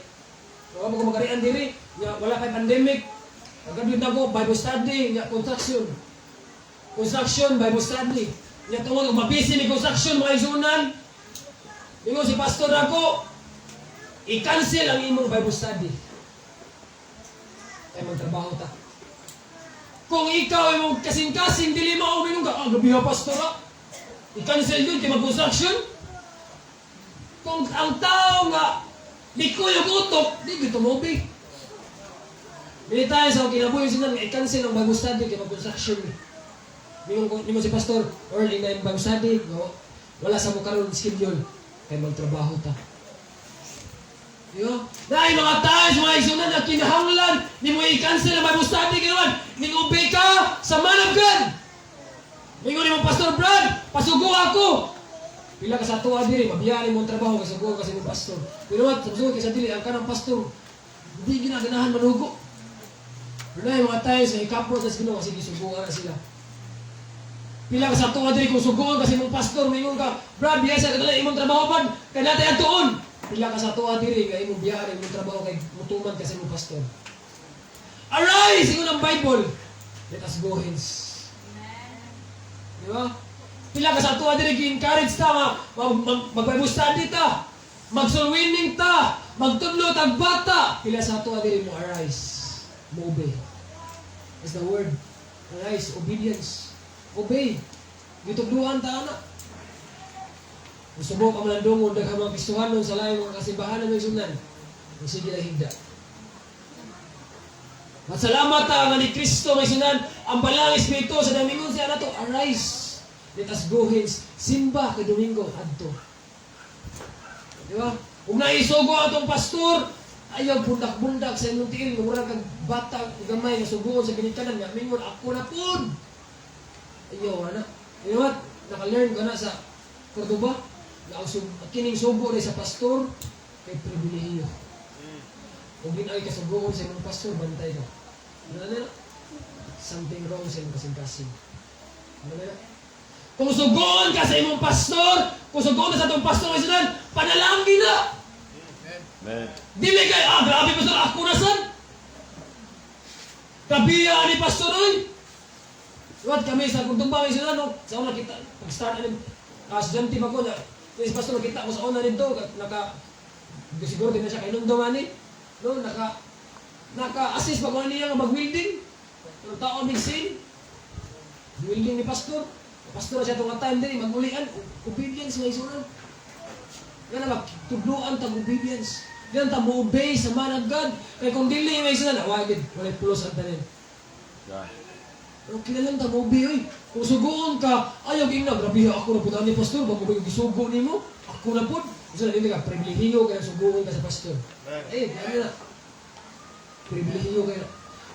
wala pa ko magarian diri, nya wala kay pandemic. Pagkabit na ko, Bible study, nya construction. Construction, Bible study. Nya tungod og mabisi ni construction mga isunan. Ingon si pastor ako, i-cancel ang imong Bible study. Kay magtrabaho ta. Kung ikaw imong kasing-kasing dili mao mingon ka, ah, gabi ha, pastor ah. I-cancel yun kay mag-construction. Kung ang tao nga likoy og utok, di gyud tumubi. Dili tayo sa kinabuhi sinan nga i-cancel ang Bible study kay mag-construction ni. Ningon ko ningon si pastor, early na yung Bible study, no? Wala sa mo karon schedule kay magtrabaho ta. Di ba? Dahil mga tao sa mga isunan na kinahanglan, ni mo i-cancel ang Bible study kay man, ning obey ka sa man of God. Ningon ni mo Pastor Brad, pasugo ako. Pila ka sa tuwa diri, mabiyaan mo ang trabaho kasi sugo ka sa imong pastor. Pero what, sugo kay sa dili ang kanang pastor, hindi ginaganahan manugo. Pero na yung mga tayo sa ikapro sa Ginoo kasi gisuguan na sila. Pila ka sa tuwa diri kung suguan kasi imong pastor, mingon ka, Brad, biya sa kadala imong trabaho Brad, kay natay atuon. Pila ka sa tuwa diri kay imong biyaan imong trabaho kay mutuman kasi imong pastor. Arise! Ingon ang Bible. Let us go hence. Amen. Di ba? Pila ka sa tuwa diri gi-encourage ta nga mag-Bible study ta. Mag-soul winning ta, magtudlo tag bata. Pila sa tuwa diri mo arise, mo obey. That's the word. Arise, obedience. Obey. Gitudluan ta ana. Musubo ka man ang daghang mga Kristohanon sa laing mga kasimbahan ng sunan. Sige na higda. Masalamat ta nga ni Kristo may sunan ang balang espiritu sa damingon siya nato, arise. Let us go hence. Simba kay Domingo adto. Di ba? Ug naisugo atong pastor, ayaw bundak-bundak sa imong tiil, nga mura kag bata gamay nga suguon sa ginikanan nga mingon ako na pud. Ayaw ana. You know what? Naka-learn ka na sa Cordoba na ang kining sugo ni sa pastor kay pribilehiyo. Ug di na ay kasuguon sa imong pastor, bantay ka. Ano na? Something wrong sa imong kasing-kasing. Ano na? Kung sugoon ka sa imong pastor, kung sugoon ka sa atong pastor, may sunan, panalangin na! Amen. Dili kay, ah, grabe pastor, ako na sad. Kabiya ni pastor, oy. What kami sa Cordoba, may sunan, no? Sa una kita, pag-start na, estudyante pa ko, na, si pastor, nakita ko sa una nito, naka, siguro din na siya kay ani, no, naka-assist pa ko niya nga mag-welding. Ang tao mig sin. Welding ni pastor. Pastor na siya itong time din, mag-ulian, obedience nga isunan. Yan na ba, tudloan tag obedience. Yan ta mo obey sa man of God. Kay kung dili nga isunan, wala gid, walay pulos ang tanan. Yeah. Pero kailangan ta mo obey oy. Kung suguon ka, ayaw ingna, grabe ako na pud ani pastor, bago ba yung gisugo nimo? Ako na pud. Gusto na dili ka pribilehiyo kay suguon ka sa pastor. Amen. Eh, ano na. Pribilehiyo kayo.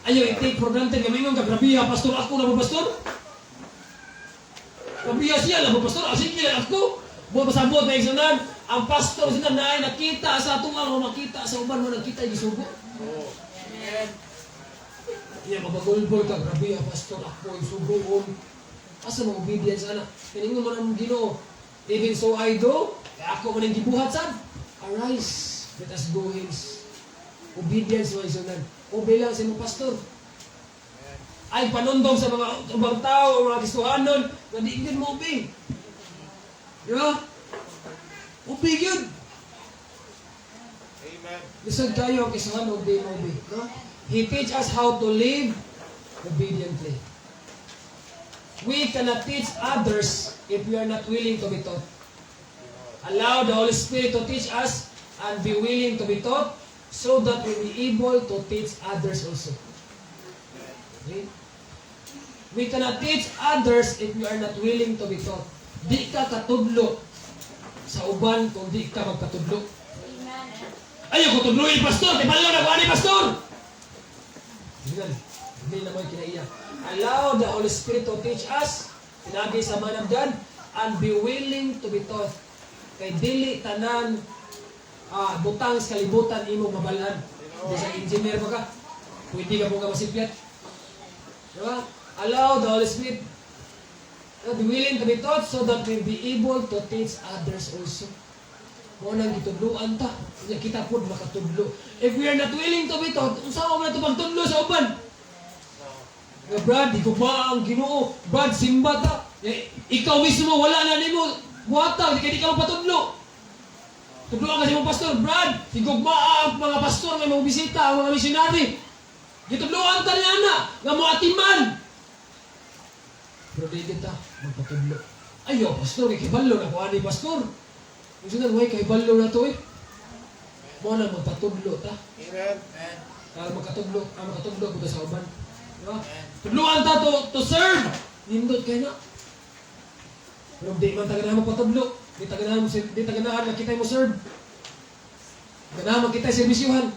Ayaw i-take for granted nga mingon ka, "Grabiha, pastor, ako na ba, pastor? Grabiha siya na ba, pastor? Ah, sige lang ako." Buhat pasabot na igsunan, ang pastor sila na ay nakita sa atong ang makita sa uban mo nakita gisugo. Iya, mabagulbol ka, "Grabe ah, pastor, ako ay sugoon." Asa mo obedience ana? Kiningon man ang Ginoo, "Even so I do, kaya ako man ang gibuhat sad. Arise, let us go hence." Obedience mo isunan. Obey lang sa imong pastor. Ay panundong sa mga ubang tao o mga Kristohanon nga di gyud mo obey. Di ba? Obey gyud. Amen. Lisod kayo ang Kristohanon og di mo obey. No? He teach us how to live obediently. We cannot teach others if we are not willing to be taught. Allow the Holy Spirit to teach us and be willing to be taught so that we be able to teach others also. Okay? We cannot teach others if we are not willing to be taught. Di ka katudlo sa uban kung di ka magpatudlo. Amen. "Ayaw ko tudluin, pastor! Kay na ko ani, pastor!" Hindi hindi naman kinaiya. Allow the Holy Spirit to teach us, pinaagi sa man of God, and be willing to be taught. Kay dili tanan butang sa kalibutan imong mabalaan. Di sa engineer pa ka, pwede ka po ka masipyat. Diba? Allow the Holy Spirit to be willing to be taught so that we be able to teach others also. Mao nang gitudluan ta. Nya kita pod makatudlo. If we are not willing to be taught, unsa man nato pagtudlo sa uban? Nga, "Brad, di ko ba ang Ginoo? Brad, simba ta." Eh, ikaw mismo wala na nimo buhata, di kay di ka mapatudlo. Tudloan kasi mong pastor, "Brad, higugma ang mga pastor nga mga bisita, ang mga missionary." Gitudloan ta niya na, nga moatiman. Pero di kita magpatudlo. "Ayaw, pastor, ikibalo na ko ani, pastor." Gusto na, way, kahibalo na to eh. Mo na magpatudlo ta. Amen. Para makatudlo, makatudlo ko sa uban. Diba? Tudloan ta to serve. Nindot kay na. Pero di man ta ganahan magpatudlo. Di ta ganahan nga kita mo serve. Ganahan man kita serbisyuhan.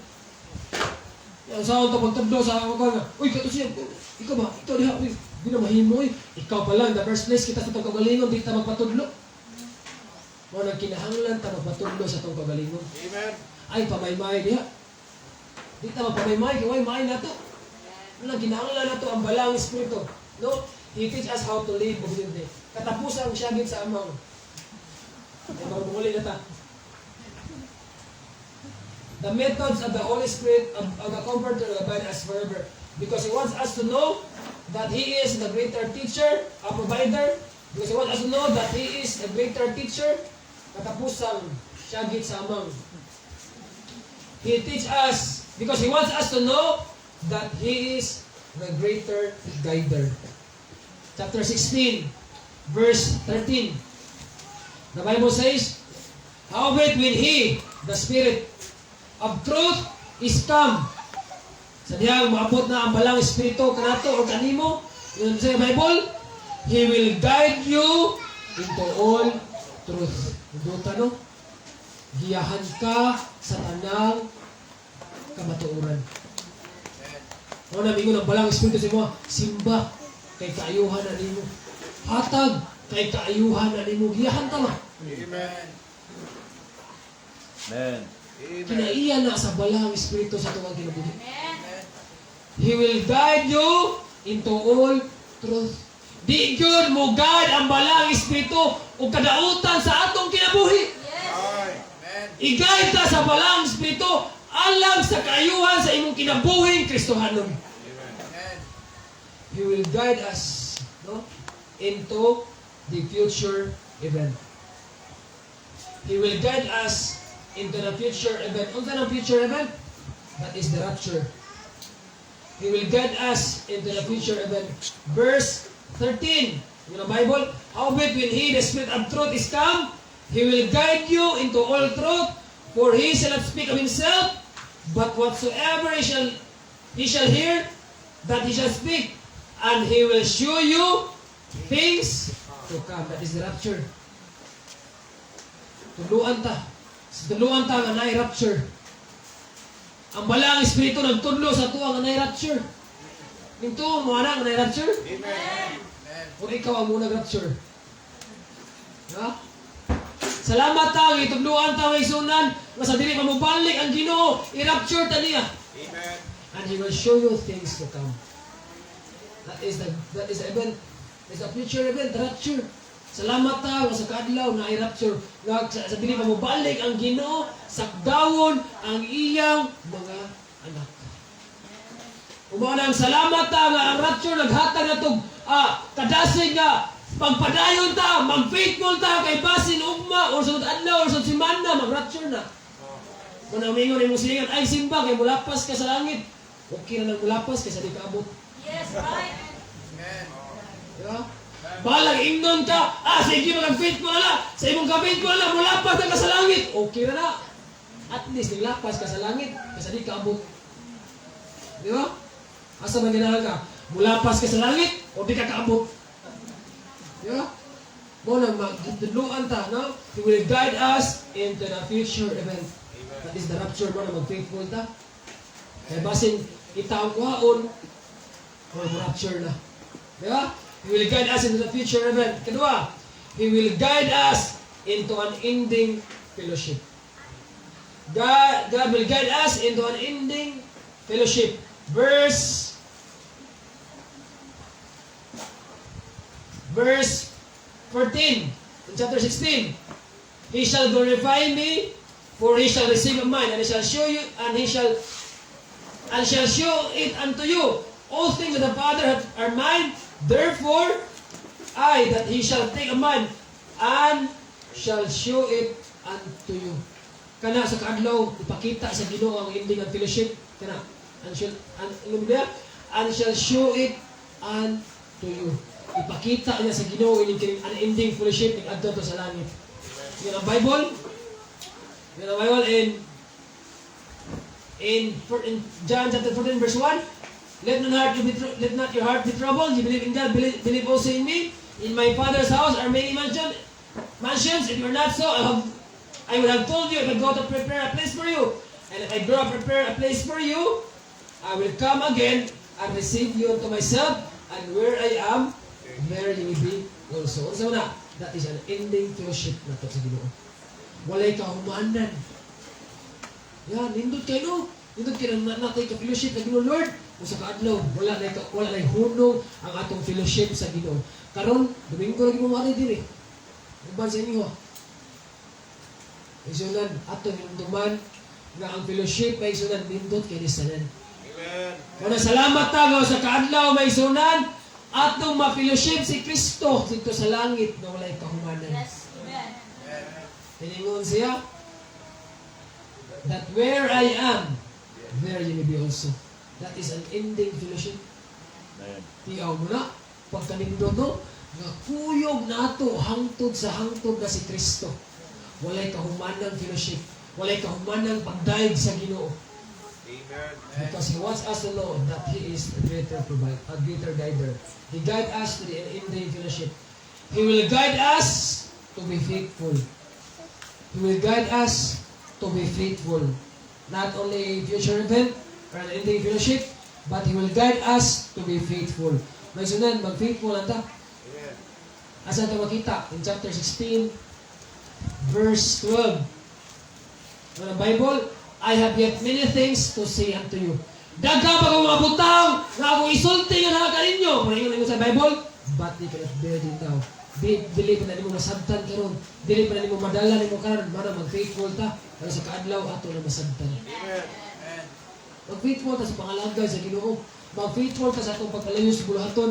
Yan sa to pagtudlo sa ako nga. "Uy, kato siya. Ikaw ba? Ikaw diha. Uy, di na mahimo eh." Ikaw pa lang, the first place kita sa atong kagalingon, di ta magpatudlo. Mo nang kinahanglan ta magpatudlo sa atong kagalingon. Amen. Ay pamaymay diha. Di ta magpamaymay kay way maay nato. Wala kinahanglan nato ang Balaang Espiritu. No? He teach us how to live obediently. Katapusan ang siyagit sa amang. Ay muli na ta. The methods of the Holy Spirit of the Comforter will abide us forever. Because He wants us to know that He is the greater teacher, a provider. Because He wants us to know that He is the greater teacher. Katapusang siyagit sa amang. He teach us because He wants us to know that He is the greater guider. Chapter 16, verse 13. The Bible says, "Howbeit when He, the Spirit of truth, is come." Sa dihang maabot na ang Balaang Espiritu kanato o kanimo, yun sa Bible, "He will guide you into all truth." Duta, no? Giyahan ka sa tanang kamatuoran. Mao na mingon ang Balaang Espiritu sa imo, "Simba kay kaayuhan na nimo. Hatag kay kaayuhan na nimo." Giyahan ta ba? Amen. Amen. Amen. Kinaiya na sa Balaang Espiritu sa tuwang kinabuhi. Amen. He will guide you into all truth. Di gyud mo guide ang Balaang Espiritu og kadautan sa atong kinabuhi. Yes. Ay. I-guide ka sa Balaang Espiritu alang sa kaayuhan sa imong kinabuhing Kristohanon. Amen. He will guide us, no, into the future event. He will guide us into the future event. Unsa nang future event? That is the rapture. He will guide us into the future event. Verse 13 in the Bible, "Howbeit when He, the Spirit of truth, is come, He will guide you into all truth, for He shall not speak of Himself, but whatsoever He shall hear, that He shall speak, and He will show you things to come." That is the rapture. Tudluan ta. Tudluan ta nga naay rapture. Ang Balaang Espiritu nagtudlo sa tuwa nga naay rapture. Nito mo ana nga rapture? Amen. O ikaw ang muna rapture? Ha? Salamat ta, gitudloan ta, mga igsuonan, nga sa dili pa mobalik ang Ginoo, i-rapture ta niya. Amen. And He will show you things to come. That is the event. It's a future event, the rapture. Salamat ta nga sa kaadlaw na i-rapture nga sa dili pa mobalik ang Ginoo, sakdawon ang iyang mga anak. Mao nang salamat ta nga ang rapture naghatag natog kadasig nga pagpadayon ta, mag-faithful ta kay basin ugma or sa adlaw or sa semana mag-rapture na. Kung namingon imong silingan, "Ay, simba kay mulapas ka sa langit." Okay na lang mulapas kaysa di ka abot. Yes, right. Amen. Diba? Balag ingnon ka, sige, mag-faithful na lang. Sa imong ka-faithful na, mulapas na ka sa langit. Okay na na. At least, nilapas ka sa langit kaysa di ka abot. Di ba? Asa man ganahan ka? Mulapas ka sa langit o di ka kaabot? Di ba? Mao na magtudluan ta, no? He will guide us into the future event. Amen. That is the rapture. Mo na mag-faithful ta. Kaya basin itaw kuhaon or rapture na. Di ba? He will guide us into the future event. Kadua, He will guide us into unending fellowship. God will guide us into unending fellowship. Verse 14 in chapter 16. "He shall glorify me, for he shall receive of mine, and he shall show you, and shall show it unto you. All things of the Father are mine, therefore I that he shall take of mine, and shall show it unto you." Kana sa kaadlaw, ipakita sa Ginoo ang ending ang fellowship. Kana, and shall, and, ano ba? And shall show it unto you. Ipakita niya sa Ginoo ining kining unending fellowship ning adto to sa langit. Yan ang Bible. Yan ang Bible in John chapter 14 verse 1. Let not your heart be troubled. You believe in God, believe also in me. In my Father's house are many mansions. If it were not so, I would have told you. If I go to prepare a place for you, and if I go to prepare a place for you, I will come again and receive you unto myself, and where I am, there you will be also." Unsa man na? That is unending fellowship na to sa Ginoo. Walay kahumanan. Yan, nindot kayo, no? Nindot kayo na natay ka fellowship sa Ginoo Lord. Kung sa kaadlaw, wala na hunong ang atong fellowship sa Ginoo. Karon, Domingo lagi mo mari diri. Uban sa inyo. Igsuonan, atong hinumduman nga ang fellowship, mga igsuonan, nindot kay ni tanan. Amen. Muna salamat ta nga sa kaadlaw, mga igsuonan, atong ma-fellowship si Kristo dito sa langit na walay kahumanan. Yes. Amen. Tiningon siya that where I am, there you may be also. That is unending fellowship. Amen. Tiyaw mo na, pagkanindot, no, nga kuyog nato hangtod sa hangtod na si Kristo. Walay kahumanang fellowship. Walay kahumanang pagdayeg sa Ginoo. Amen. Because He wants us to know that He is a greater provider, a greater guider. He guide us to the unending fellowship. He will guide us to be faithful. He will guide us to be faithful. Not only a future event or unending fellowship, but He will guide us to be faithful. Mga igsuonan, mag-faithful lang ta. Amen. Asa ito makita? In chapter 16, verse 12. Ano ang Bible? "I have yet many things to say unto you." Daghan pa kong mga butang nga akong isulti nga naa kaninyo. Kung ingon sa Bible, "but you cannot bear it now." Dili pa na nimo masabtan karon. Dili pa na nimo madala nimo karon. Mana mag-faithful ta. Para sa kaadlaw ato na masabtan. Amen. Mag-faithful ta sa pangalagad sa Ginoo. Mag-faithful ta sa atong pagpalayo sa buluhaton.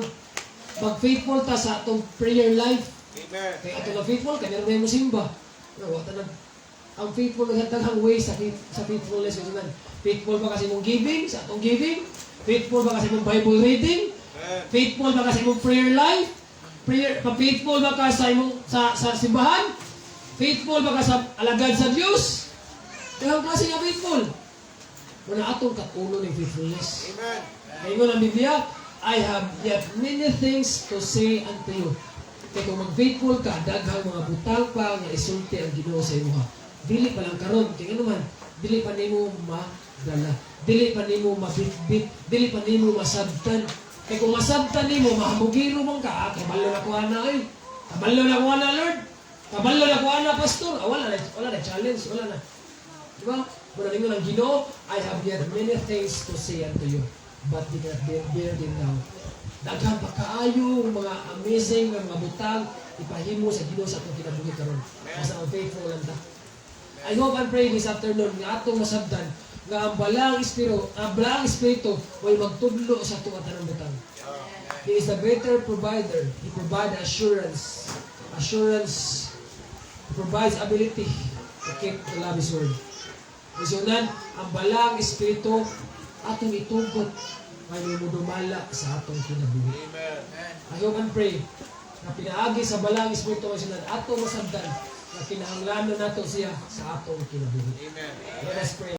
Mag-faithful ta sa atong prayer life. Amen. Kaya ato na faithful, kaya meron mo simba. No, wa ta nag ang faithful ng daghang ways sa faithfulness kasi man. Faithful ba kasi mong giving, sa atong giving? Faithful ba kasi mong Bible reading? Amen. Faithful ba kasi mong prayer life? Prayer, pa faithful ba ka sa imong sa simbahan? Faithful ba ka sa alagad sa Dios? Daghang klase nga faithful. Muna atong katulo ng faithfulness. Amen. Kaya ingon ang Biblia, "I have yet many things to say unto you." Kaya kung mag-faithful ka, daghang mga butang pa nga isulti ang Ginoo sa imuha. Dili pa lang karon, kaya nga naman, dili pa nimo madala. Dili pa nimo mabitbit, dili pa nimo masabtan. Kay kung masabtan nimo, mahamugiro man ka, ah, kabalo na ko ana oy. Kabalo na ko ana, Lord. Kabalo na ko ana, Pastor. Ah, wala na, wala na challenge, wala na. Di ba? Muna ningon ang Ginoo, "I have yet many things to say unto you, but you cannot bear them now." Daghan pa kaayo mga amazing nga mga butang ipahimo sa Ginoo sa atong kinabuhi karon. Basta ang faithful lang ta. I hope and pray this afternoon nga atong masabtan nga ang Balaang Espiritu way magtudlo sa atong tanang butang. He is the better provider. He provides assurance. Assurance. He provides ability to keep the love His word. Isunan, ang Balaang Espiritu atong itugot may mudumala sa atong kinabuhi. Amen. I hope and pray na pinaagi sa Balaang Espiritu, mga atong masabtan na kinahanglanon nato siya sa atong kinabuhi. Amen. Let us pray.